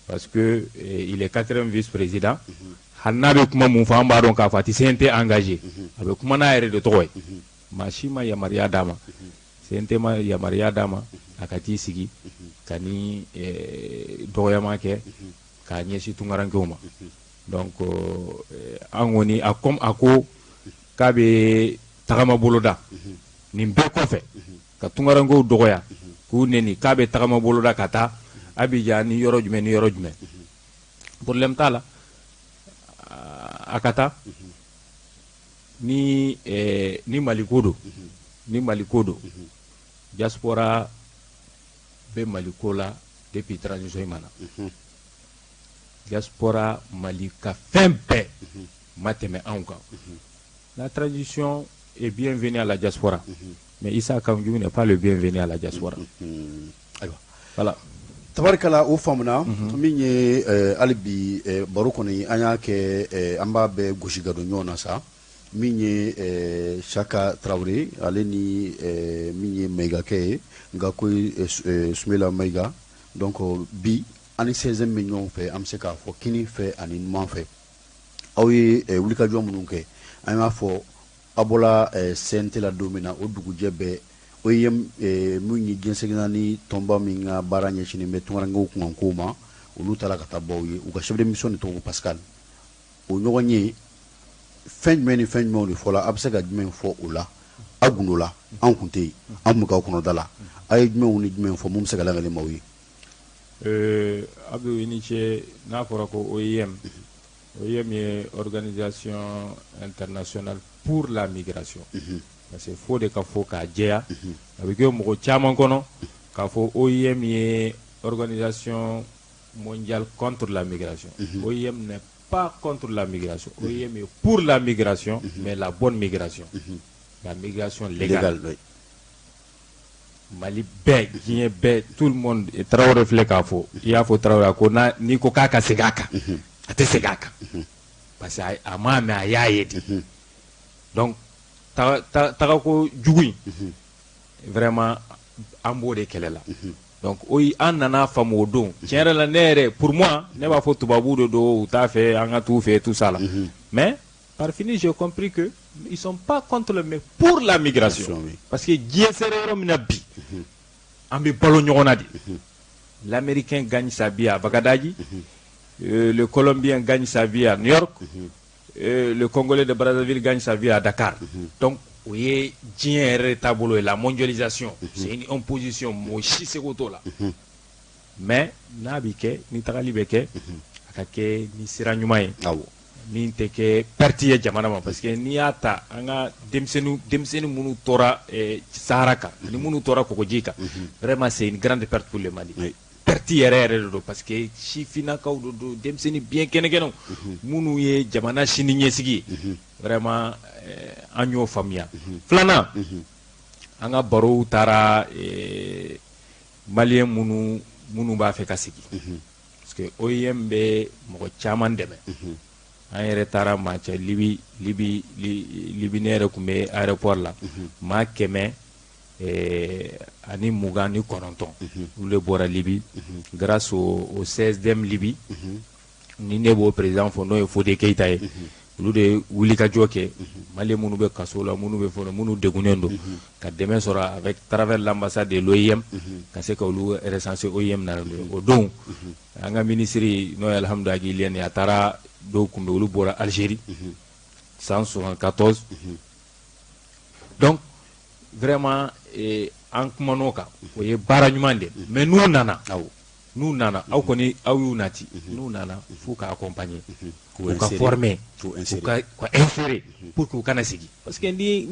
parce que il est quatrième vice-président. Hali n'a bɛ kuma mun fɔ, an b'a dɔn k'a fɔ a tɛ CNT engagé, a bɛ kuma n'a yɛrɛ de tɔgɔ ye. Maa si ma yamaruya d'a ma, CNT ma yamaruya d'a ma a ka t'i sigi ka ni dɔgɔyama kɛ k'a ɲɛsin tunkarankew ma. Donc an kɔni, a comme a ko k'a bɛ tagama boloda nin bɛɛ kɔfɛ ka tunkarankew dɔgɔya k'u neni, k'a bɛ tagama boloda ka taa Abidjan ni yɔrɔ jumɛn ni yɔrɔ jumɛn, problème t'a la, a ka taa. Ni Maliko don, ni Maliko don, diaspora bɛ Maliko la depuis transition in ma na. Diaspora, Mali ka fɛn bɛɛ ma tɛmɛ anw kan. La transition est bienvenue à la diaspora, mais Issa Kaou n'est pas le bienvenu à la diaspora. Ayiwa. Voilà. Tabarikala, o faamuna. Min ye hali bi baro kɔni, an y'a kɛ an b'a bɛɛ gosi ka don ɲɔgɔn na sa. Min ye Saka Tarawele, ale ni min ye Mayigakɛ ye, nka ko ye Sumela Mayiga. Donc bi an ni 16e bɛ ɲɔgɔn fɛ, an bɛ se k'a fɔ kini fɛ ani numan fɛ. Aw ye wulikajɔ minnu kɛ, an y'a fɔ aw bɔra CNT la don min na, o dugujɛ bɛɛ, OIM min ye diɲɛ seleke naani tɔnba min ka baara ɲɛsinnen bɛ tunkarankew kunkankow ma, olu taara ka taa bɔ aw ye. U ka chef de mission de tɔgɔ ko Pascal. O ɲɔgɔn ye, fɛn jumɛn ni fɛn jumɛnw de fɔla? A bɛ se ka jumɛn fɔ o la? Aw gundo la, anw kun tɛ yen, an kun bɛ k'aw kɔnɔda la. A ye jumɛnw ni jumɛn fɔ mun bɛ se ka lakale maaw ye? Abdou, i ni ce. N'a fɔra ko OIM, OIM ye Organisation internationale pour la migration, parce que fo de ka fɔ k'a jɛya, a bɛ kɛ mɔgɔ caman kɔnɔ k'a fɔ OIM ye Organisation mondiale contre la migration. OIM n'est pas contre la migration. OIM est pour la migration, mais la bonne migration, la migration légale. Légal, oui. Mali bɛɛ, diɲɛ bɛɛ, tout le monde. Tarawele filɛ k'a fɔ, i y'a fɔ Tarawele, a ko n'a n'i ko k'a ka segin a kan, a tɛ segin a kan, parce que a m'a mɛn, a y'a ye de. Donc tagako jugu in, vraiment, an b'o de kɛlɛ la. Donc o an nana faamu o don, tiɲɛ yɛrɛ la, ne yɛrɛ, pour moi, ne b'a fɔ tubabuw de don, u t'a fɛ an ka t'u fɛ, tout ça là. Mais par fini, j'ai compris que ils sont pas contre le, mais pour la migration, parce que diɲɛ sera yɔrɔ min na bi, an bɛ balo ɲɔgɔn na de. L'Américain gagne sa vie à Bagadadji, le Colombien gagne sa vie à New York, le Congolais de Brazzaville gagne sa vie à Dakar. Donc o ye diɲɛ yɛrɛ taabolo ye. La mondialisation, c'est une imposition, mɔgɔ si seko t'o la. Mais n'a bɛ kɛ, ni tagali bɛ kɛ, a ka kɛ ni sira ɲuman ye min tɛ kɛ perte ye jamana ma, parce que n'i y'a ta, an ka denmisɛnnin denmisɛnnin minnu tora Sahara kan ani minnu tora kɔgɔji kan, vraiment, c'est une grande perte pour le Mali. Perte yɛrɛ yɛrɛ de don, parce que sifinnakaw de don, denmisɛnnin bien kɛnɛkɛnɛw minnu ye jamana sini ɲɛsigi ye. Vraiment, an y'o faamuya. Filanan, an ka barow taara Malien minnu b'a fɛ ka segin, parce que OIM bɛ mɔgɔ caman dɛmɛ. An yɛrɛ taara maa cɛ Libi, Libi, Libi. Ne yɛrɛ tun bɛ aéroport la, maa 129, olu de bɔra Libi grâce au CSDM Libi. Ni ne b'o président fɔ, n'o ye Fode Keyita ye. Olu de ye wulikajɔ kɛ, Malien minnu bɛ kaso la, minnu bɛ fɛn, minnu degunnen don, ka dɛmɛ sɔrɔ avec travers l'ambassade de l'OIM, ka se ka olu recenser. OIM nana o don. An ka minisiri, n'o ye Alhamdu Ag Ilyène, a taara dɔw kunbɛn, olu bɔra Algérie 174. Donc vraiment an kuman'o kan, o ye baara ɲuman de. Mais n'u nana, n'u nana, aw kɔni aw y'u nati, n'u nana, f'u ka accompagner, u ka former, u ka insérer pour que u kana sigi, parce que ni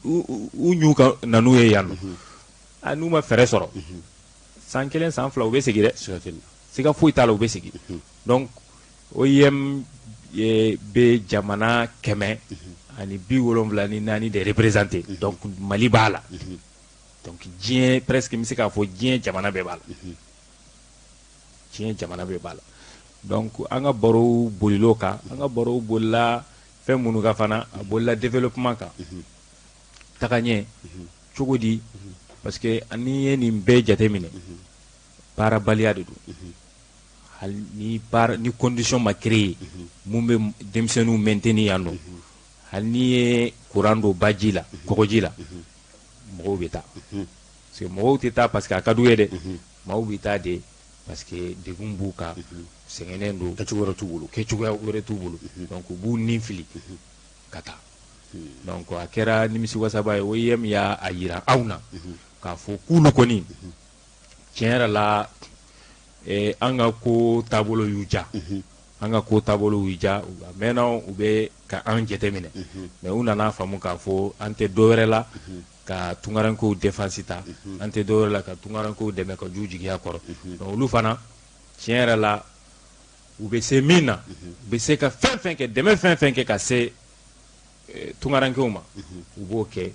u ɲu ka na n'u ye yan nɔ, a n'u ma fɛɛrɛ sɔrɔ, san 1, san 2, u bɛ segin dɛ, siga foyi t'a la, u bɛ segin. Donc OIM bɛ jamana 174 de représenter. Donc Mali b'a la. Donc diɲɛ presque, n bɛ se k'a fɔ diɲɛ jamana bɛɛ b'a la, diɲɛ jamana bɛɛ b'a la. Donc an ka barow bolila o kan. An ka barow bolila fɛn minnu kan fana, a bolila développement kan, taga ɲɛ cogo di, parce que n'i ye nin bɛɛ jateminɛ, baarabaliya de don. Hali ni baara ni condition ma créer mun bɛ denmisɛnninw maintenir yan nɔ, hali n'i ye courant don baji la, kɔgɔji la, mɔgɔw bɛ taa, parce que mɔgɔw tɛ taa parce que a ka d'u ye dɛ, maaw bɛ taa de parce que degun b'u kan, sɛgɛnnen don. Kɛcogo wɛrɛ t'u bolo. Kɛcogoya wɛrɛ t'u bolo, donc u b'u nin fili ka taa. Donc a kɛra nimisiwasaba ye. OIM y'a yira anw na k'a fɔ k'olu kɔni, tiɲɛ yɛrɛ la, an ka ko taabolo y'u ja, an ka ko taabolo y'u ja. A mɛnna u bɛ ka an jateminɛ, mais u nana faamu k'a fɔ an tɛ dɔ wɛrɛ la ka tunkarankew défense ta, an tɛ dɔ wɛrɛ la ka tunkarankew dɛmɛ ka ju jigiya kɔrɔ. Donc olu fana, tiɲɛ yɛrɛ la, u bɛ se min na, u bɛ se ka fɛn fɛn kɛ, dɛmɛ fɛn fɛn kɛ ka se tunkarankew ma, u b'o kɛ,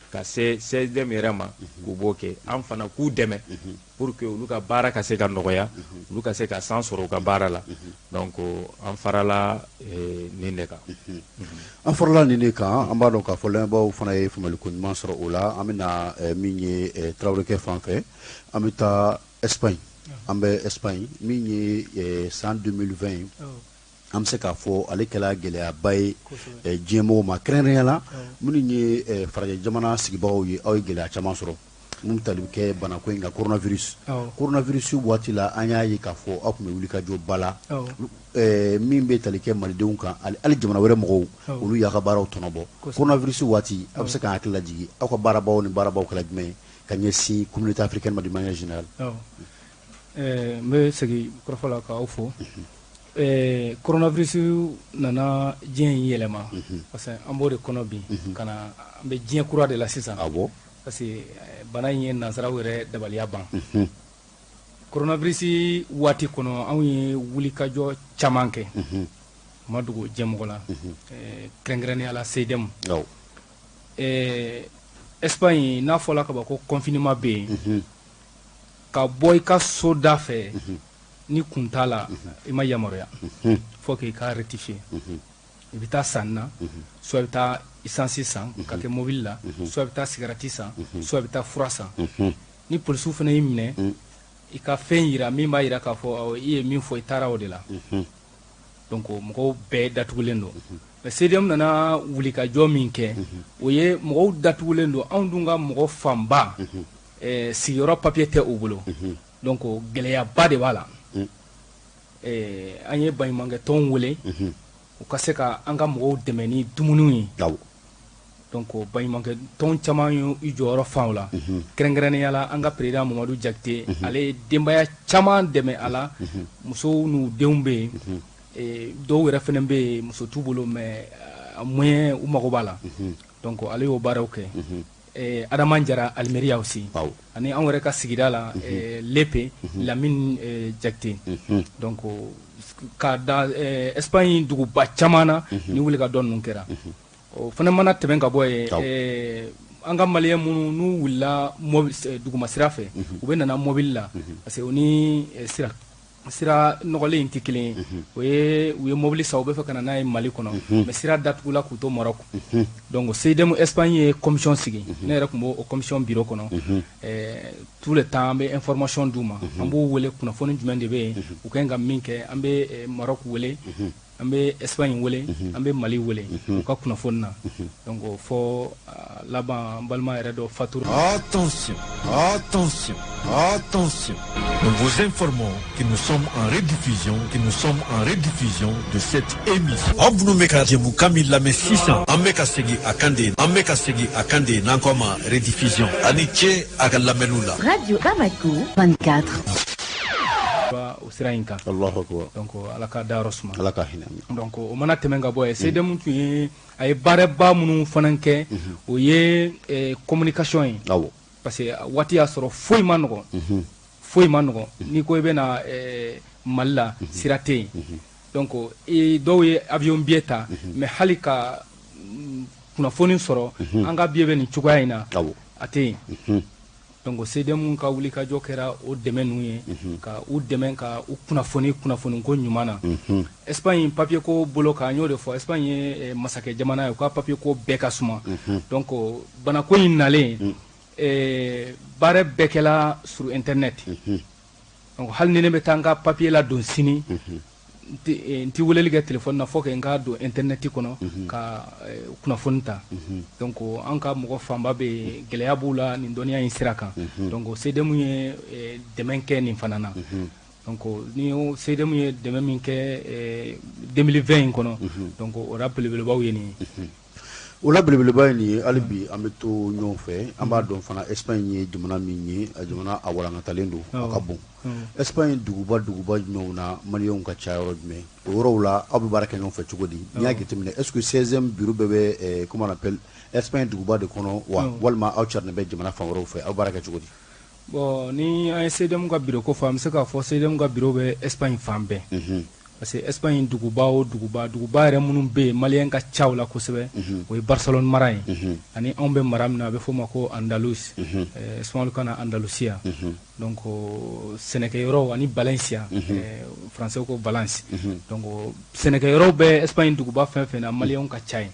ka se CSDM yɛrɛ ma, u b'o kɛ. An fana k'u dɛmɛ pour que olu ka baara ka se ka nɔgɔya, olu ka se ka san sɔrɔ u ka baara la. Donc an farala nin de kan. An farala nin de kan. An b'a dɔn k'a fɔ lamɛnbaaw fana ye faamuyali ko ɲuman sɔrɔ o la. An bɛna min ye Tarawelekɛ fan fɛ, an bɛ taa Espagne. An bɛ Espagne, min ye san 2020, an bɛ se k'a fɔ ale kɛla gɛlɛyaba ye diɲɛmɔgɔw ma, kɛrɛnkɛrɛnnenya la minnu ye farajɛ jamana sigibagaw ye. Aw ye gɛlɛya caman sɔrɔ mun tali bɛ kɛ banako in kan, coronavirus. Coronavirus waati la, an y'a ye k'a fɔ aw tun bɛ wuli ka jɔ ba la min bɛ tali kɛ malidenw kan, hali jamana wɛrɛ mɔgɔw, olu y'a ka baaraw tɔnɔbɔ. Coronavirus waati, aw bɛ se k'an hakili lajigin aw ka baarabaw ni baarabaw kɛla jumɛn ye ka ɲɛsin communauté africaine ma de manière générale? N bɛ segin kɔrɔfɔ la k'aw fo. Coronavirus nana diɲɛ in yɛlɛma, parce que an b'o de kɔnɔ bi, ka na an bɛ diɲɛ kura de la sisan, parce que bana in ye nansaraw yɛrɛ dabaliya ban. Coronavirus waati kɔnɔ, anw ye wulikajɔ caman kɛ, ma dogo diɲɛmɔgɔ la, kɛrɛnkɛrɛnnenya la CDM. Espagne, n'a fɔla ka ban ko confinement bɛ yen, ka bɔ i ka so da fɛ ni kun t'a la, i ma yamaruya fo k'i ka rectifier. I bɛ taa sanni na, soit i bɛ taa essence san ka kɛ mobili la, soit i bɛ taa cigarette san, soit i bɛ taa fura san. Ni polisiw fana y'i minɛ, i ka fɛn yira min b'a yira k'a fɔ i ye min fɔ, i taara o de la. Donc mɔgɔw bɛɛ datugulen don. Mais CDM nana wulikajɔ min kɛ, o ye mɔgɔw datugulen don. Anw dun ka mɔgɔ fanba, sigiyɔrɔ papier tɛ u bolo, donc gɛlɛyaba de b'a la. An ye baɲumankɛ tɔnw wele u ka se ka an ka mɔgɔw dɛmɛ ni dumuniw ye. Donc baɲumankɛ tɔn caman y'u jɔyɔrɔ fa o la, kɛrɛnkɛrɛnnenya la an ka président Mamadu Jakite, ale ye denbaya caman dɛmɛ a la, musow n'u denw bɛ yen, dɔw yɛrɛ fana bɛ yen, muso t'u bolo, mais moyen u mago b'a la, donc ale y'o baaraw kɛ. Adama Jara Almeria aussi, ani anw yɛrɛ ka sigida la Lepe, Lamine Jakite. Donc ka da Espagne duguba caman na, ni wuli ka dɔ ninnu kɛra, o fana mana tɛmɛ ka bɔ yen, an ka malien minnu n'u wulila duguma sira fɛ, u bɛ nana mobili la, parce que o ni sira nɔgɔlen in tɛ kelen ye. O ye u ye mobili san, u bɛ fɛ ka na n'a ye Mali kɔnɔ, mais sira datugula k'u to Maroc. Donc CDM Espagne ye commission sigi, ne yɛrɛ tun b'o commission bureau kɔnɔ. Tout le temps an bɛ information d'u ma, an b'u wele kunnafoni jumɛn de bɛ yen, u ka ɲi ka min kɛ. An bɛ Maroc wele, an An bɛ Espagne wele, an bɛ Mali wele u ka kunnafoni na. Donc fɔ laban, an balima yɛrɛ dɔ fatura. Attention, attention, attention. Nous vous informons que nous sommes en rediffusion, que nous sommes en rediffusion de cette émission. Aw minnu bɛ ka jɛmukan min lamɛn sisan, an bɛ ka segin a kan de, an bɛ ka segin a kan de, n'an ko a ma rediffusion. A ni ce a ka lamɛnniw la. Radio Bamako 24. O sira in kan. Allahu akbar. Donc Ala ka dayɔrɔ suma. Ala ka hinɛ. Donc o mana tɛmɛ ka bɔ yen, CDM tun ye, a ye baaraba minnu fana kɛ, o ye communication ye. Parce que waati y'a sɔrɔ foyi ma nɔgɔn, foyi ma nɔgɔn. N'i ko i bɛ na Mali la, sira tɛ yen. Donc dɔw ye avion billet ta, mais hali ka kunnafoni sɔrɔ an ka billet bɛ nin cogoya in na, a tɛ yen. Donc CDM ka wulikajɔ kɛra o dɛmɛ ninnu ye, ka u dɛmɛ ka u kunnafoni kunnafoni ko ɲuman na. Espagne papier ko bolo kan, an y'o de fɔ, Espagne ye masakɛ jamana ye, u ka papier ko bɛɛ ka suma. Donc banako in nalen, baara bɛɛ kɛla sur internet. Donc hali ni ne bɛ taa n ka papier la don sini, n ti weleli kɛ téléphone na, fo que n ka don internet kɔnɔ ka kunnafoni ta. Donc an ka mɔgɔ fanba bɛ, gɛlɛya b'u la nin dɔnniya in sira kan. Donc CDM ye dɛmɛ kɛ nin fana na. Donc ni CDM ye dɛmɛ min kɛ 2020 in kɔnɔ, donc o la belebelebaw ye nin ye. O la belebeleba ye nin ye. Hali bi an bɛ to ɲɔgɔn fɛ. An b'a dɔn fana, Espagne ye jamana min ye, a jamana a walankatalen don, a ka bon. Espagne duguba duguba jumɛnw na maliyɛnw ka ca, yɔrɔ jumɛn o yɔrɔw la aw bɛ baara kɛ ɲɔgɔn fɛ cogo di? N'i y'a jateminɛ, est ce que 16e bureau bɛɛ bɛ, comment on appelle, Espagne duguba de kɔnɔ wa, walima aw carilen bɛ jamana fan wɛrɛw fɛ? Aw baara kɛ cogo di? Bon, ni an ye CDM ka bureau ko fɔ, an bɛ se k'a fɔ CDM ka bureau bɛ Espagne fan bɛɛ. Parce que Espagne duguba o duguba, duguba yɛrɛ minnu bɛ yen maliyɛn ka ca o la kosɛbɛ, o ye Barcelone mara ye, ani anw bɛ mara min na, a bɛ f'o ma ko Andalus, Espagne kan na Andalusia. Donc sɛnɛkɛyɔrɔw ani Valencia, français ko Valence. Donc sɛnɛkɛyɔrɔw bɛ Espagne duguba fɛn fɛn na, maliyɛnw ka ca yen.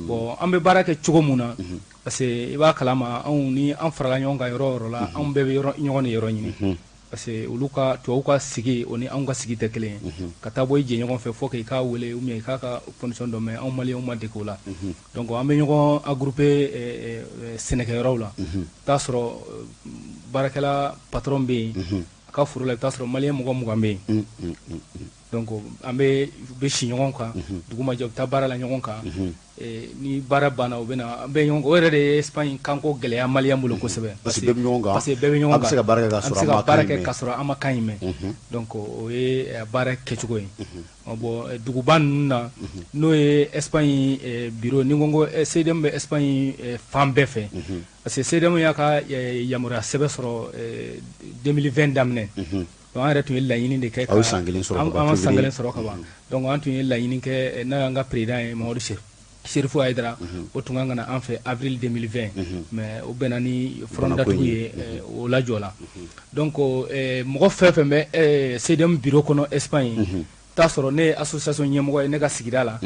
Bon, an bɛ baara kɛ cogo mun na, parce que i b'a kalama, anw ni an farala ɲɔgɔn kan yɔrɔ o yɔrɔ la, anw bɛɛ bɛ yɔrɔ ɲɔgɔn de yɔrɔ ɲini. Parce que olu ka tubabu ka sigi, o ni anw ka sigi tɛ kelen ye. Ka taa bɔ i jɛɲɔgɔn fɛ fo k'i k'a wele ou bien i k'a ka condition dɔ, mais anw maliyɛnw ma dege o la. Donc an bɛ ɲɔgɔn regrouper sɛnɛkɛyɔrɔw la. I t'a sɔrɔ baarakɛla patron bɛ yen, a ka foro la, i bɛ t'a sɔrɔ maliyɛn mɔgɔ 20 bɛ yen. Donc an bɛ si ɲɔgɔn kan, dugu ma jɛ, u bɛ taa baara la ɲɔgɔn kan. Ni baara banna, u bɛ na, an bɛ ɲɔgɔn kan. O yɛrɛ de ye Espagne kanko gɛlɛya maliyɛn bolo kosɛbɛ. Parce que bɛɛ bɛ ɲɔgɔn kan. Parce que bɛɛ bɛ ɲɔgɔn kan. An bɛ se ka baara kɛ ka An bɛ sɔrɔ se an ka ma baara kan in kɛ mɛn. ka sɔrɔ an ma kan in mɛn. Donc o ye baara kɛcogo ye. Bon, duguba ninnu na, n'o ye Espagne bureau, ni ko ko CDM bɛ Espagne fan bɛɛ fɛ. Parce que CDM y'a ka yamaruya sɛbɛn sɔrɔ 2020 daminɛ. Donc an yɛrɛ tun ye laɲini de kɛ. Aw ye san kelen sɔrɔ ka ban, An san février. kelen sɔrɔ ka ban. Donc an tun ye laɲini kɛ, n'a y'an ka président ye Mamadu Serifu Hayidara, o tun kan ka na an fɛ avril 2020, mais o bɛnna ni front Banako datugu in ye, o lajɔ la. Donc mɔgɔ fɛn fɛn bɛ CDM bureau kɔnɔ Espagne, t'a sɔrɔ ne ye association ɲɛmɔgɔ ye ne ka sigida la.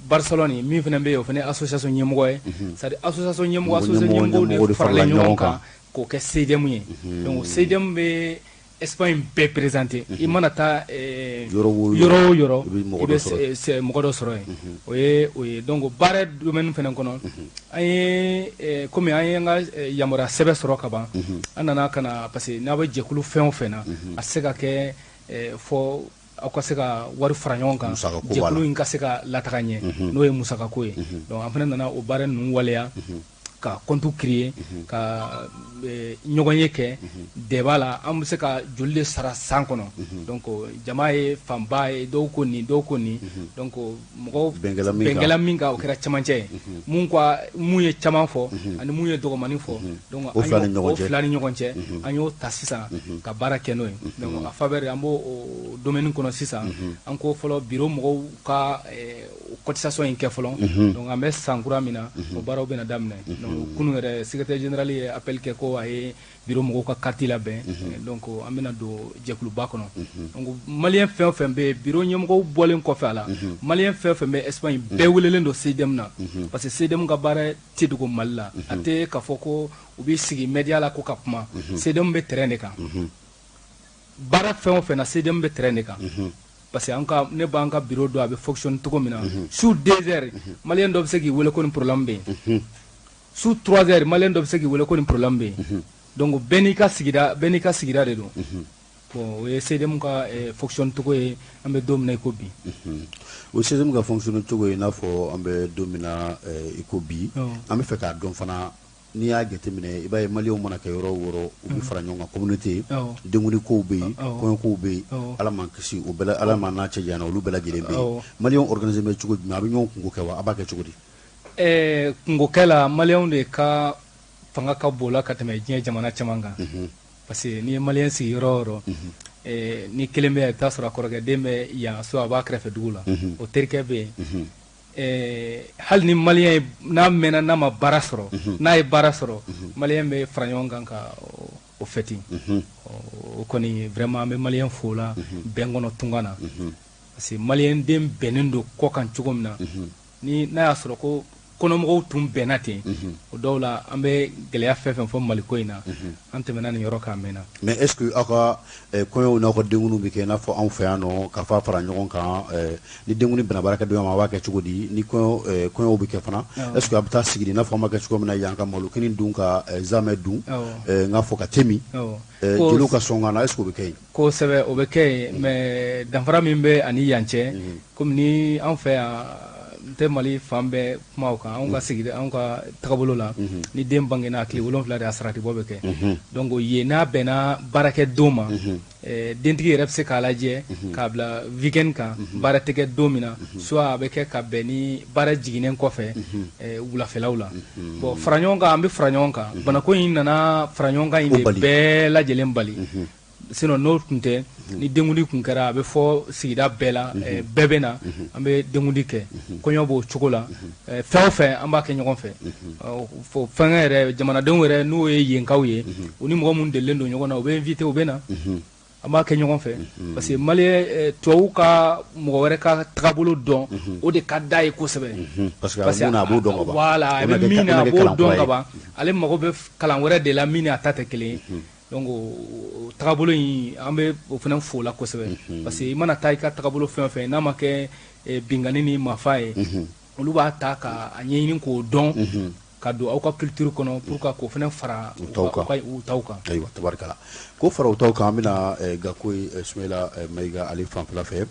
Barcelone min fana bɛ yen, o fana ye association ɲɛmɔgɔ ye. C'est à dire association ɲɛmɔgɔ, association ɲɛmɔgɔw de farala ɲɔgɔn kan k'o kɛ CDM ye. Donc CDM bɛ Espagne bɛɛ présenté. I mana taa yɔrɔ o yɔrɔ o yɔrɔ, i bɛ mɔgɔ i dɔ bɛ sɔrɔ yen. mɔgɔ dɔ sɔrɔ yen. O ye donc baara domaine fana kɔnɔ, an ye komi an ye an ka yamaruya sɛbɛn sɔrɔ ka ban, an nana ka na, parce que n'a bɛ jɛkulu fɛn o fɛn na, a tɛ se ka kɛ fɔ aw ka se ka wari fara ɲɔgɔn kan, Musakako b'a la. jɛkulu in ka se ka lataga ɲɛ, n'o ye musakako ye. Donc an fana nana o baara ninnu waleya, ka compte créer, ka ɲɔgɔn ye kɛ débat la, an bɛ se ka joli de sara san kɔnɔ. Donc jama ye fanba ye, dɔw ko nin, dɔw ko nin. Donc mɔgɔw Bɛnkɛla min kan. Bɛnkɛla min kan, o kɛra camancɛ ye. Mun ko mun ye caman fɔ ani mun ye dɔgɔmanin fɔ, donc O an fila ni y'o ɲɔgɔn o cɛ. fila ni ɲɔgɔn cɛ, an y'o ta sisan ka baara kɛ n'o ye. Donc a faveur, an b'o o domaine kɔnɔ sisan. An ko fɔlɔ bureau mɔgɔw ka cotisation in kɛ fɔlɔ. Donc an bɛ san kura min na, o baaraw bɛna daminɛ. Donc kunun yɛrɛ, secrétaire général ye appel kɛ ko a ye bureau mɔgɔw ka carte labɛn. Donc an bɛna don jɛkuluba kɔnɔ. Donc maliyɛn fɛn o fɛn bɛ yen, bureau ɲɛmɔgɔw bɔlen kɔfɛ a la, maliyɛn fɛn o fɛn bɛ Espagne, bɛɛ welelen don CDM na. Parce que CDM ka baara tɛ dogo Mali la. A tɛ k'a fɔ ko u bɛ sigi média la ko ka kuma. CDM bɛ terrain de kan. Baara fɛn o fɛn na, CDM bɛ terrain de kan. Parce que an ka ne b'an ka bureau dɔn, a bɛ fonctionner cogo min na. Su 2 heures, malien dɔ bɛ se k'i wele ko nin problème bɛ yen. Su 3 heures, malien dɔ bɛ se k'i wele ko nin problème bɛ yen. Donc bɛɛ n'i ka sigida, bɛɛ n'i ka sigida de don. Bon, o ye CDM ka fonctionner cogo ye an bɛ don min na i ko bi. O CDM ka fonctionner cogo ye i n'a fɔ an bɛ don min na i ko bi. An bɛ fɛ k'a dɔn fana, n'i y'a jateminɛ, i b'a ye maliyɛnw mana kɛ yɔrɔ o yɔrɔ, u bɛ fara ɲɔgɔn kan, communauté, denkundi kow bɛ yen, kɔɲɔkow bɛ yen, Ala m'an kisi o bɛɛ, Ala m'an n'a cɛ janyana, olu bɛɛ lajɛlen bɛ yen. Maliyɛnw organisé bɛ cogo jumɛn? A bɛ ɲɔgɔn kunko kɛ wa? A b'a kɛ cogo di? Kunkokɛ la, maliyɛnw de ka fanga ka bon la ka tɛmɛ diɲɛ jamana caman kan. Parce que n'i ye maliyɛn sigi yɔrɔ o yɔrɔ, ni kelen bɛ yan, i bɛ taa sɔrɔ a kɔrɔkɛ den bɛ yan, so a b'a kɛrɛfɛ dugu la, o terikɛ bɛ yen. Hali ni maliyɛn n'a mɛnna n'a ma baara sɔrɔ, n'a ye baara sɔrɔ, maliyɛn bɛ fara ɲɔgɔn kan ka o fêter. O kɔni, vraiment, an bɛ maliyɛn fo la bɛn kɔnɔ tunga na, parce que maliyɛn den bɛnnen don kɔ kan cogo min na, ni n'a y'a sɔrɔ ko kɔnɔmɔgɔw tun bɛnna ten, o dɔw la an bɛ gɛlɛya fɛn fɛn fɔ Maliko in na, an tɛmɛna nin yɔrɔ kan mɛnna. Mais est ce que aw ka kɔɲɔw n'aw ka denkundiw bɛ kɛ i n'a fɔ anw fɛ yan nɔ, ka fa fara ɲɔgɔn kan? Ni denkundi bɛnna baarakɛdenya ma, a b'a kɛ cogo di? Ni kɔɲɔw bɛ kɛ fana, est ce que a bɛ taa sigi i n'a fɔ an b'a kɛ cogo min na yan, ka malokini dun, ka zamɛ dun, n k'a fɔ ka te min, jeliw ka sɔn kan na, est ce que o bɛ kɛ yen? Kosɛbɛ, o bɛ kɛ yen, mais danfara min bɛ ani yan cɛ, komi ni anw fɛ yan, n tɛ Mali fan bɛɛ kuma o kan, anw ka sigida, anw ka tagabolo la, ni den bangena, a tile 7 de a saratibɔ bɛ kɛ. Donc yen, n'a bɛnna baarakɛ don ma, dentigi yɛrɛ bɛ se k'a lajɛ k'a bila weekend kan, baara tɛ kɛ don min na, soit a bɛ kɛ ka bɛn ni baara jiginnen kɔfɛ wulafɛlaw la. Bon, fara ɲɔgɔn kan, an bɛ fara ɲɔgɔn kan. Banako in nana fara ɲɔgɔn kan in de bɛɛ lajɛlen bali. Sinon n'o tun tɛ, ni denkundi tun kɛra, a bɛ fɔ sigida bɛɛ la, bɛɛ bɛ na, an bɛ denkundi kɛ. Kɔɲɔ b'o cogo la, fɛn o fɛn, an b'a kɛ ɲɔgɔn fɛ. Fɛnkɛ yɛrɛ, jamanadenw yɛrɛ, n'o ye yenkaw ye, u ni mɔgɔ minnu delilen don ɲɔgɔn na, u bɛ invité, u bɛ na, an b'a kɛ ɲɔgɔn fɛ. Parce que maliyɛn, tubabu ka mɔgɔ wɛrɛ ka tagabolo dɔn, o de ka d'a ye kosɛbɛ. Parce que a b'o dɔn ka ban. Voilà, a bɛ min na, a b'o dɔn ka ban. Ale mago bɛ kalan wɛrɛ de la min ni a ta tɛ kelen ye. Donc o tagabolo in, an bɛ o fana fo la kosɛbɛ, parce que i mana taa i ka tagabolo fɛn o fɛn, n'a ma kɛ binkanni ni marifa ye, olu b'a ta k'a ɲɛɲini k'o dɔn ka don aw ka culture kɔnɔ pour que k'o fana fara u taw kan. U taw kan. Ayiwa, tabarikala, k'o fara u taw kan. An bɛna Gakoyi Sumayila Mayiga ale fanfɛla fɛ.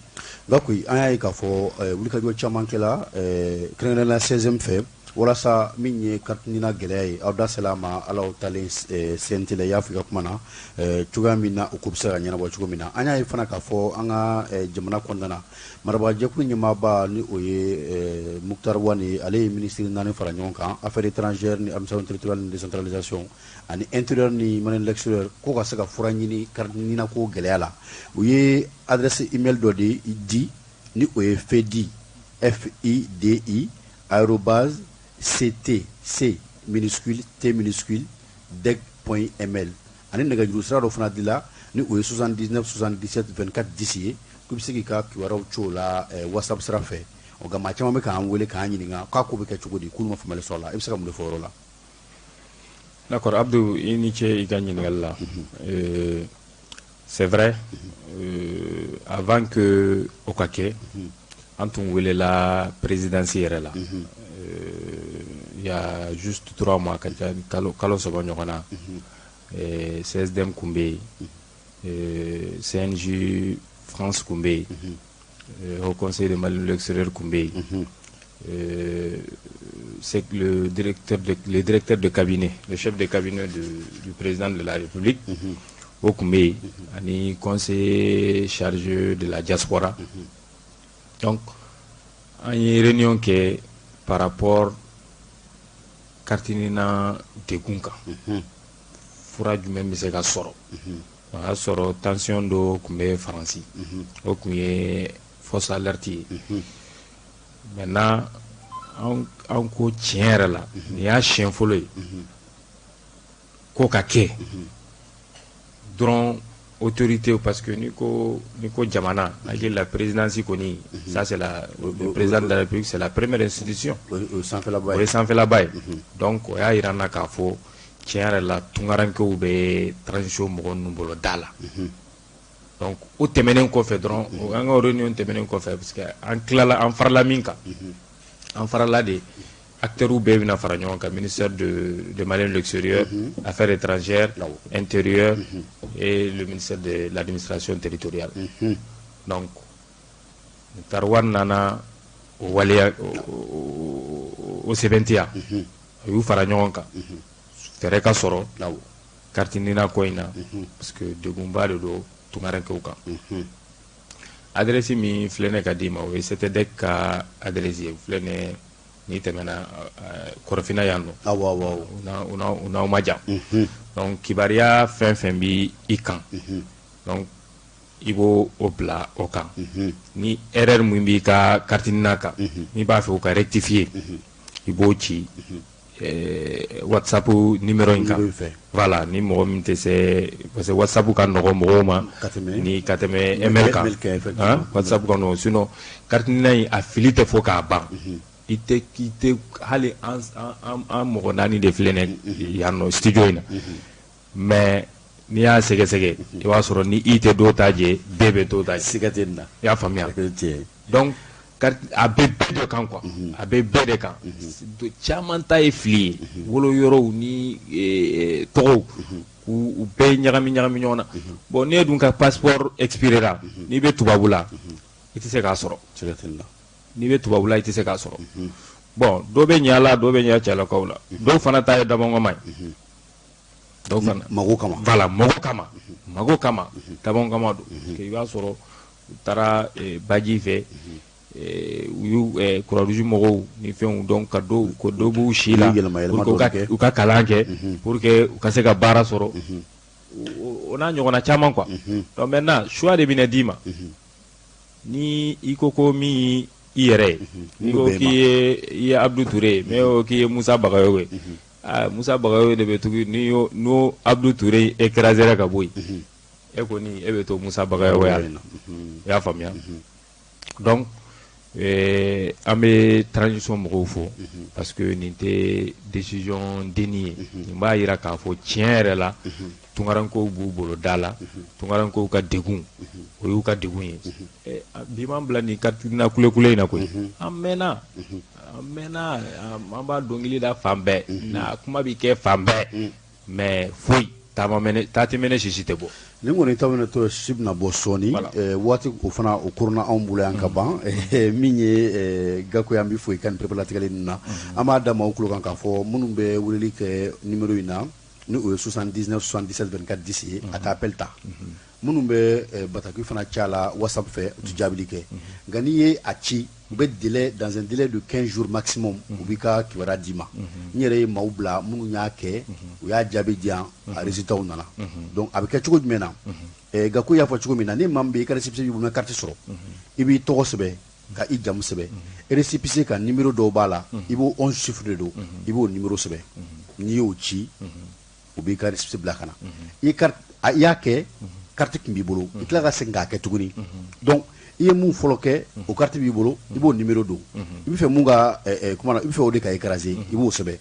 Gakoyi, an y'a ye k'a fɔ wulikajɔ caman kɛla, kɛrɛnkɛrɛnnenya CSDM fɛ, walasa min ye carte NINA gɛlɛya ye, aw da sera a ma, ala talen CNT la, i y'a fɔ i ka kuma na cogoya min na, o ko bɛ se ka ɲɛnabɔ cogo min na. An y'a ye fana k'a fɔ an ka jamana kɔnɔna na, marabaajɛkulu ɲɛmaaba ni o ye Moctar Ouane, ale ye minisiri naani fara ɲɔgɔn kan, affaires étrangères ni administration territoriale ni décentralisation ani intérieur ni Maliens de l'extérieur, ko ka se ka fura ɲini carte NINA ko gɛlɛya la. U ye adresse email dɔ de di, ni o ye fedi fidi @ct c minuscule t minuscule deg.ml, ani nɛgɛjuru sira dɔ fana dila, ni o ye 79 77 24 10 ye, k'i bɛ se k'i ka kibaruyaw ci o la WhatsApp sira fɛ. O nka maa caman bɛ k'an wele k'an ɲininka k'a ko bɛ kɛ cogo di, k'olu ma faamuyali sɔrɔ a la. I bɛ se ka mun de fɔ o yɔrɔ la? D'accord, Abdou, i ni ce i ka ɲininkali la. C'est vrai, avant que o ka kɛ, an tun welela présidence yɛrɛ la. Il y a juste 3 mois, ka ca kalo 3 ɲɔgɔn na, CSDM kun bɛ yen, CNJ France kun bɛ yen, Haut Conseil de Mali de l'extérieur kun bɛ yen, c'est le directeur de cabinet, le chef de cabinet du président de la République, o kun bɛ yen, ani conseiller chargé de la diaspora. Donc an ye réunion kɛ par rapport carte NINA degun kan, fura jumɛn bɛ se ka sɔrɔ. O y'a sɔrɔ tension dɔ tun bɛ Faransi, o tun ye fausse alerte ye. Maintenant, an ko tiɲɛ yɛrɛ la, nin y'a siɲɛ fɔlɔ ye ko ka kɛ dɔrɔn autorité, parce que n'i ko jamana, hakili la présidence kɔni, ça c'est la le président de la République, c'est la première institution. O ye sanfɛlaba ye. O ye sanfɛlaba ye. Donc o y'a yira n na k'a fɔ tiɲɛ yɛrɛ la, tunkarankew bɛ transition mɔgɔ ninnu bolo da la. Donc o tɛmɛnen kɔfɛ dɔrɔn, an ka réunion tɛmɛnen kɔfɛ, parce que an tilala, an farala min kan, an farala de, acteurs bɛɛ bɛna fara ɲɔgɔn kan: ministère de Maliens de l'extérieur, affaires étrangères, intérieur et le ministère de l'administration territoriale. Donc Moctar nana o waleya o sɛbɛntiya, a y'u fara ɲɔgɔn kan, fɛɛrɛ ka sɔrɔ carte NINA ko in na, parce que degunba de don tunkarankew kan. Adresse min filɛ ne ka d'i ma, o ye CTDEC ka adresse ye. Filɛ ne n'i tɛmɛna Kɔrɔfinna yan nɔ. Awɔ awɔ U n'aw ma jan. Donc kibaruya fɛn fɛn bi i kan, donc i b'o o bila o kan. Ni erreur min b'i ka carte NINA kan, n'i b'a fɛ o ka rectifier, i b'o ci WhatsApp numéro in kan. Voilà, ni mɔgɔ min tɛ se, parce que WhatsApp ka nɔgɔ mɔgɔw ma ni ka tɛmɛ email kan. WhatsApp ka nɔgɔ, sinon carte NINA in a fili tɛ fɔ k'a ban. I tɛ hali an mɔgɔ naani de filɛ nin yan nɔ studio in na, mais n'i y'a sɛgɛsɛgɛ, i b'a sɔrɔ ni i tɛ dɔw ta jɛ, bɛɛ bɛ dɔw ta jɛ. Siga tɛ nin na. I y'a faamuya? Donc a bɛ bɛɛ de kan quoi, a bɛ bɛɛ de kan. Caman ta ye fili ye, wolo yɔrɔw ni tɔgɔw k'u bɛɛ ɲagami ɲagami ɲɔgɔn na. Bon, n'e dun ka passeport expiré ra, n'i bɛ tubabu la, i tɛ se k'a sɔrɔ. N'i bɛ tubabu la, i tɛ se k'a sɔrɔ. Bon, dɔ bɛ ɲɛ a la, dɔ bɛ ɲɛ cɛlakaw la, dɔw fana ta ye dabɔnkɔma ye, dɔw fana mago kama. Voilà, mago kama, mago kama, dabɔnkama don. I b'a sɔrɔ u taara baji fɛ, u y'u Croix-Rouge mɔgɔw ni fɛnw. Donc ka dɔw ko dɔ b'u si la pour que u ka kalan kɛ, pour que u ka se ka baara sɔrɔ, o n'a ɲɔgɔnna caman quoi. Donc maintenant, choix de bɛna d'i ma. Ni i ko ko min i yɛrɛ ye, n'i ko k'i ye i ye Abdou Touré ye, mais ko k'i ye Musa Bagayogo ye, aa, Musa Bagayogo de bɛ tugu. Ni y'o n'o Abdou Touré écrasé ka bɔ yen, e kɔni e bɛ to Musa Bagayogo ya la. I y'a faamuya? Donc an bɛ transition mɔgɔw fo, parce que nin tɛ décision denni ye. Nin b'a yira k'a fɔ tiɲɛ yɛrɛ la, tunkarankew b'u bolo da la. Tunkarankew ka degun, o y'u ka degun ye. Bi m'an bila nin carte NINA kulekule in na koyi. An mɛnna, an mɛnna, an b'a dɔnkili da fan bɛɛ, na kuma bi kɛ fan bɛɛ, mais foyi taama mɛnɛ, taa tɛ mɛnɛ, sisi tɛ bɔ. Nin kɔni ta bɛna to, sisi bɛna bɔ sɔɔni. Waati o fana o korona anw bolo yan ka ban. Min ye Gako ye, an bɛ fo i ka nin pereperatigɛli ninnu na. An b'a da maaw tulo kan k'a fɔ minnu bɛ weleli kɛ numéro in na, ni o ye 79 77 24 10 ye, a tɛ appel ta. Minnu bɛ bataki fana ca la WhatsApp fɛ, u tɛ jaabili kɛ. Nka n'i ye a ci, u bɛ délai, dans un délai de 15 jours maximum, u b'i ka kibaruya d'i ma. N yɛrɛ ye maaw bila minnu y'a kɛ, u y'a jaabi di yan, a résultat nana. Donc a bɛ kɛ cogo jumɛn na? Gako y'a fɔ cogo min na, ni maa min bɛ i ka récépissé b'i bolo, carte sɔrɔ, i b'i tɔgɔ sɛbɛn ka i jamu sɛbɛn. Récépissé ka numéro dɔw b'a la, i b'o 11 chiffres de don, i b'o numéro sɛbɛn. N'i y'o ci, u b'i ka récépissé bila ka na. I carte, i y'a kɛ, carte tun b'i bolo, i tila ka segin k'a kɛ tuguni. Donc i ye mun fɔlɔ kɛ, o carte b'i bolo, i b'o numéro don. I bɛ fɛ mun ka kuma na, i bɛ fɛ o de ka écraser, i b'o sɛbɛn.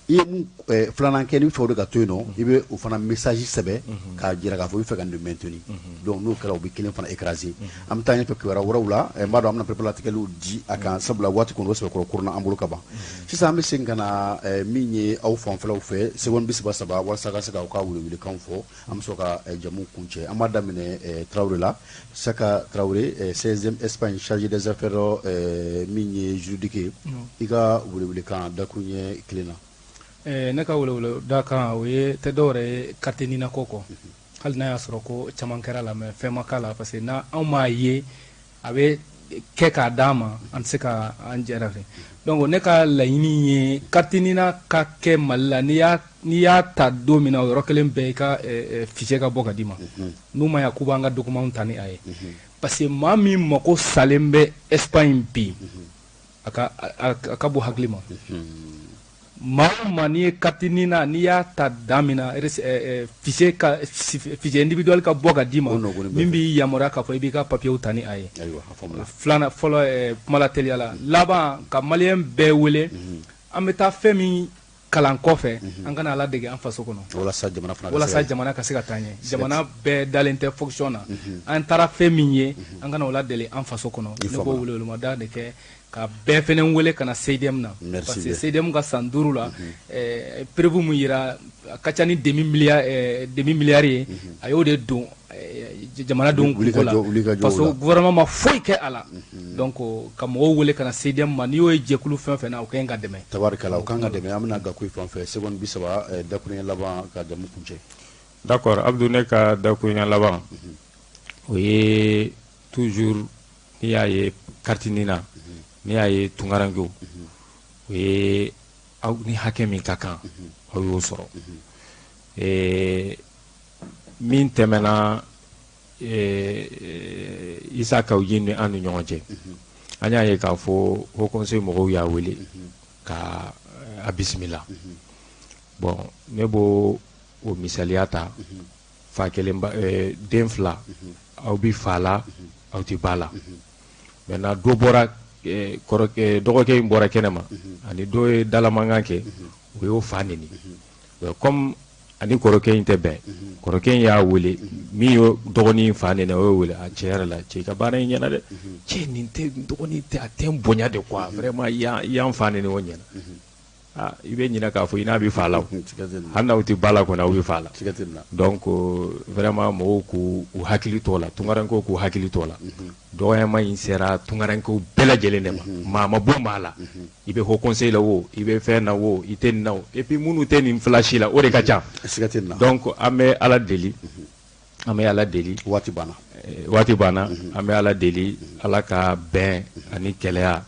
I ye mun filanan kɛ, n'i bɛ fɛ o de ka to yen nɔ, i bɛ o fana message sɛbɛn k'a jira k'a fɔ i bɛ fɛ ka nin de maintenir. Donc n'o kɛra, u bɛ kelen fana écraser. An bɛ taa ɲɛfɛ kibaruya wɛrɛw la. N b'a dɔn an bɛna pereperatigɛliw di a kan, sabula waati kɔni o sɛbɛkɔrɔ korona an bolo ka ban. Sisan an bɛ segin ka na min ye aw fanfɛlaw fɛ, seconde 33, walasa ka se k'aw ka welewelekanw fɔ, an bɛ sɔrɔ ka jamu kuncɛ. An b'a daminɛ Tarawele la, Saka Tarawele, 16e Espagne, chargé des affaires min ye juridique ye. I ka welewelekan dakuruɲɛ kelen na. Ne ka welewele da kan, o ye tɛ dɔwɛrɛ ye carte NINA ko kɔ. Hali n'a y'a sɔrɔ ko caman kɛra la, mais fɛn ma k'a la, parce que n'a anw m'a ye a bɛ kɛ k'a d'an ma, an tɛ se ka an jɛra fɛ. Donc ne ka laɲini ye carte NINA ka kɛ Mali la. N'i y'a ta don min na, o yɔrɔ kelen bɛɛ i ka fichier ka bɔ ka d'i ma. N'u ma ɲa k'u b'an ka document ta ni a ye, parce que maa min mako salen bɛ Espagne bi, a ka bɔ hakili ma. Maa o maa n'i ye carte NINA, n'i y'a ta dan min na, fichier ka fichier individuel ka bɔ ka d'i ma, min b'i yamaruya k'a fɔ i b'i ka papiers ta ni a ye. Filanan fɔlɔ, kuma la teliya la, laban ka maliyɛn bɛɛ wele, an bɛ taa fɛn min Kalan kɔfɛ, an kana ladege an faso kɔnɔ, walasa jamana fana walasa jamana ka se ka taa ɲɛ. Jamana bɛɛ dalen tɛ fonction na. An taara fɛn min ye, an kana o ladeli an faso kɔnɔ. Ne b'o welewelemada de kɛ ka bɛɛ fɛnɛ wele ka na CIDM na, parce que CIDM ka san 5 la, preuve mun yira, a ka ca ni demi milliard ye. A y'o de don jamanadenw kungo la, parce que gouvernement ma foyi kɛ a la. Donc ka mɔgɔw wele ka na CIDM ma, n'i y'o ye jɛkulu fɛn fɛn na, o ka ɲi ka dɛmɛ. Tabarikala, o kan ka dɛmɛ. An bɛna Gakoyi fan fɛ, seconde 30, dakuruɲɛ laban ka jamu kuncɛ. D'accord, Abdou, ne ka dakuruɲɛ laban, o ye toujours, n'i y'a ye carte NINA, n'i y'a ye tunkarankew, o ye aw ni hakɛ min ka kan, aw y'o sɔrɔ. Min tɛmɛna Isa Kaw Ji ni an ni ɲɔgɔn cɛ, an y'a ye k'a fɔ Haut Conseil mɔgɔw y'a wele ka a bisimila. Bon, ne b'o o misaliya ta: fa kelen ba, den fila, aw bi fa la, aw ti ba la. Maintenant, dɔ bɔra, kɔrɔkɛ, dɔgɔkɛ in bɔra kɛnɛ ma, ani dɔ ye dalamankan kɛ, o y'o fa neni. Comme ani kɔrɔkɛ in tɛ bɛn, kɔrɔkɛ in y'a wele, min y'o dɔgɔnin fa neni, o y'o wele: a tiɲɛ yɛrɛ la, cɛ, i ka baara in ɲɛna dɛ. Cɛ, nin tɛ dɔgɔnin tɛ, a tɛ n bonya de quoi. Vraiment, i y'an fa neni, o ɲɛna. Ah, i bɛ ɲinɛ k'a fɔ i n'a bɛ fa la, o hali n'aw tɛ ba la kɔni, aw bɛ fa la. Donc vraiment, mɔgɔw k'u u hakili t'o la, tunkarankew k'u hakili t'o la. Dɔgɔyama in sera tunkarankew bɛɛ lajɛlen de ma, maa ma bɔ maa la. I bɛ haut conseil la o, i bɛ fɛn na o, i tɛ nin na o, et puis minnu tɛ nin fila si la, o de ka ca. Donc an bɛ Ala deli, an bɛ Ala deli. Waati banna. Waati banna. An bɛ Ala deli, Ala ka bɛn ani kɛlɛya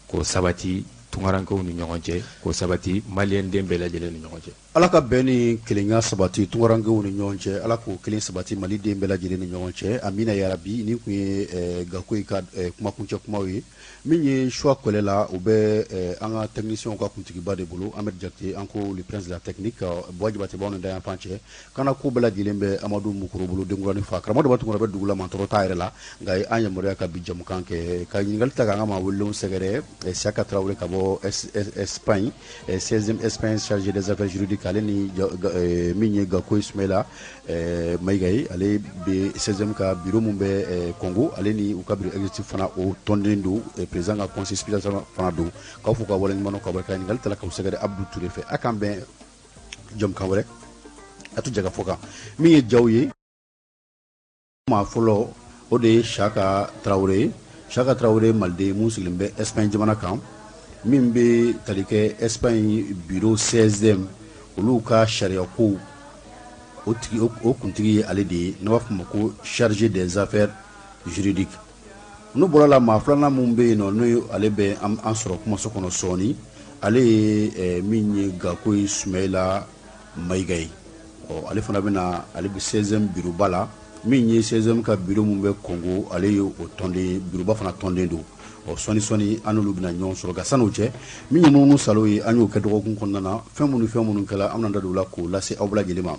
k'o sabati tunkarankew ni ɲɔgɔn cɛ, k'o sabati maliyɛn den bɛɛ lajɛlen ni ɲɔgɔn cɛ. Ala ka bɛn ni kelenya sabati tunkarankew ni ɲɔgɔn cɛ, Ala k'o kelen sabati Mali den bɛɛ lajɛlen ni ɲɔgɔn cɛ. Amina yarabi. Nin tun ye Gakoyi ka kumakuncɛ kumaw ye. Min ye choix kɔlɛ la, o bɛ an ka techniciens ka kuntigiba de bolo, Ahmed Jakite, an ko le prince de la technique. Buwa Jabate b'anw ni dayan fan cɛ kana ko bɛɛ lajɛlen bɛ Amadu Mukoro bolo, denkuranin fa karamɔgɔ dɔ Tunkara bɛ dugu la, mantɔrɔ t'a yɛrɛ la, nka an yamaruya ka bi jamukan kɛ, ka ɲininkali ta k'an ka maa welelenw sɛgɛrɛ. Siaka Tarawele ka bɔ Espagne, 16e Espagne, chargé des affaires juridiques, ale ni min ye Gakoyi Sumayila Mayiga ye, ale bɛ 16e ka bureau mun bɛ Congo, ale ni u ka bureau exécutif fana, o tɔnden don, président ka conseil spécial fana don. K'aw fo ka waleɲuman dɔn, ka barika. Ɲininkali ta k'aw sɛgɛrɛ Abdou Touré fɛ. A k'an bɛn jamukan wɛrɛ, a to jɛ ka fɔ kan. Min ye jaw ye, maa fɔlɔ, o de ye Saka Tarawele ye. Saka Tarawele, maliden mun sigilen bɛ Espagne jamana kan, min bɛ tali kɛ Espagne bureau 16e, olu ka sariya kow, o tigi, o kuntigi ye ale de ye, n'a b'a fɔ o ma ko chargé des affaires juridiques. N'o bɔra la, maa filanan mun bɛ yen nɔ, n'o ye ale bɛ an sɔrɔ kumaso kɔnɔ sɔɔni, ale ye min ye Gakoyi Sumayila Mayiga ye. Ɔ, ale fana bɛna, ale bɛ 16e bureau ba la, min ye 16e ka bureau mun bɛ Congo, ale ye o tɔnden, bureau ba fana tɔnden don. Ɔ, sɔɔni sɔɔni an n'olu bɛna ɲɔgɔn sɔrɔ. Nka san'o cɛ, min ye munumunu salo ye, an y'o kɛ dɔgɔkun kɔnɔna na, fɛn minnu, fɛn minnu kɛla, an bɛna da don o la k'o lase aw bɛɛ lajɛlen ma.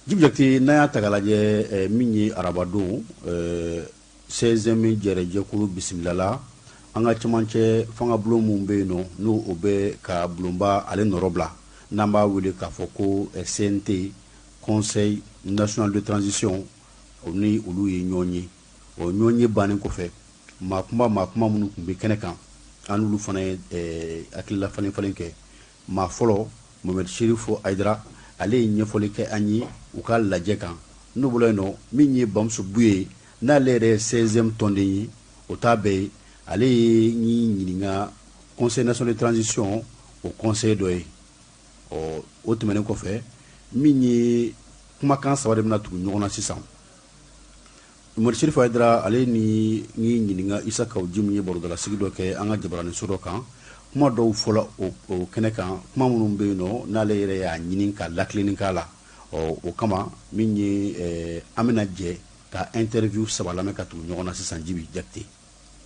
Jibi Jakite, n'an y'a ta k'a lajɛ, min ye arabadon 16e jɛrɛjɛkulu bisimilala an ka cɛmancɛ fanga bulon mun bɛ yen nɔ, n'o o bɛ ka bulonba ale nɔrɔ bila, n'an b'a wele k'a fɔ ko CNT, Conseil national de transition, o ni olu ye ɲɔgɔn ye. O ɲɔgɔn ye bannen kɔfɛ, maa kuma, maa kuma minnu tun bɛ kɛnɛ kan, an n'olu fana ye hakilila falen falen kɛ. Maa fɔlɔ, Mohamed Cherif Haidara, ale ye ɲɛfɔli kɛ an ye u ka lajɛ kan. N'o bɔra yen nɔ, min ye Bamuso Buye ye, n'ale yɛrɛ ye 16e tɔnden ye, o t'a bɛɛ ye, ale ye ɲininka Conseil national de transition, o conseil dɔ ye. Ɔ, o tɛmɛnen kɔfɛ, min ye kumakan saba de bɛna tugu ɲɔgɔn na sisan. Mohamed Cherif Haidara, ale ni ɲininka Isa Kaw Jim ye barodalasigi dɔ kɛ an ka jabaraninso dɔ kan. Kuma dɔw fɔla o kɛnɛ kan, kuma minnu bɛ yen nɔ, n'ale yɛrɛ y'a ɲini ka lakilenni k'a la. Ɔ, o kama, min ye an bɛna jɛ ka interview saba lamɛn ka tugu ɲɔgɔn na sisan. Jibi Jakite,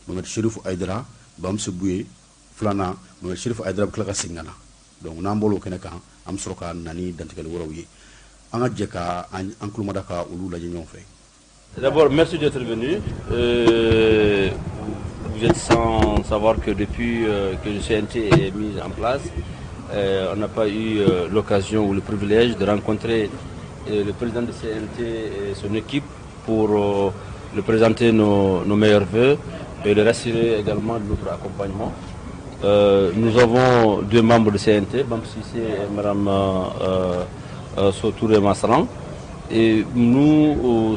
Mohamed Cherif Haidara, Bamuso Buye filanan, Mohamed Cherif Haidara bɛ tila ka segin ka na. Donc n'an bɔra o kɛnɛ kan, an bɛ sɔrɔ ka na ni dantigɛli wɛrɛw ye. An ka jɛ ka an tulomada ka olu lajɛ ɲɔgɔn fɛ. D'abord, merci d'être venu. Vous êtes sans savoir que depuis que le CNT est mis en place, On n'a pas eu l'occasion ou le privilège de rencontrer le président de CNT et son équipe pour lui présenter nos meilleurs voeux et le rassurer également de notre accompagnement. Nous avons deux membres de CNT, Bam Sissé et Mme Sotouré Massalan. Et nous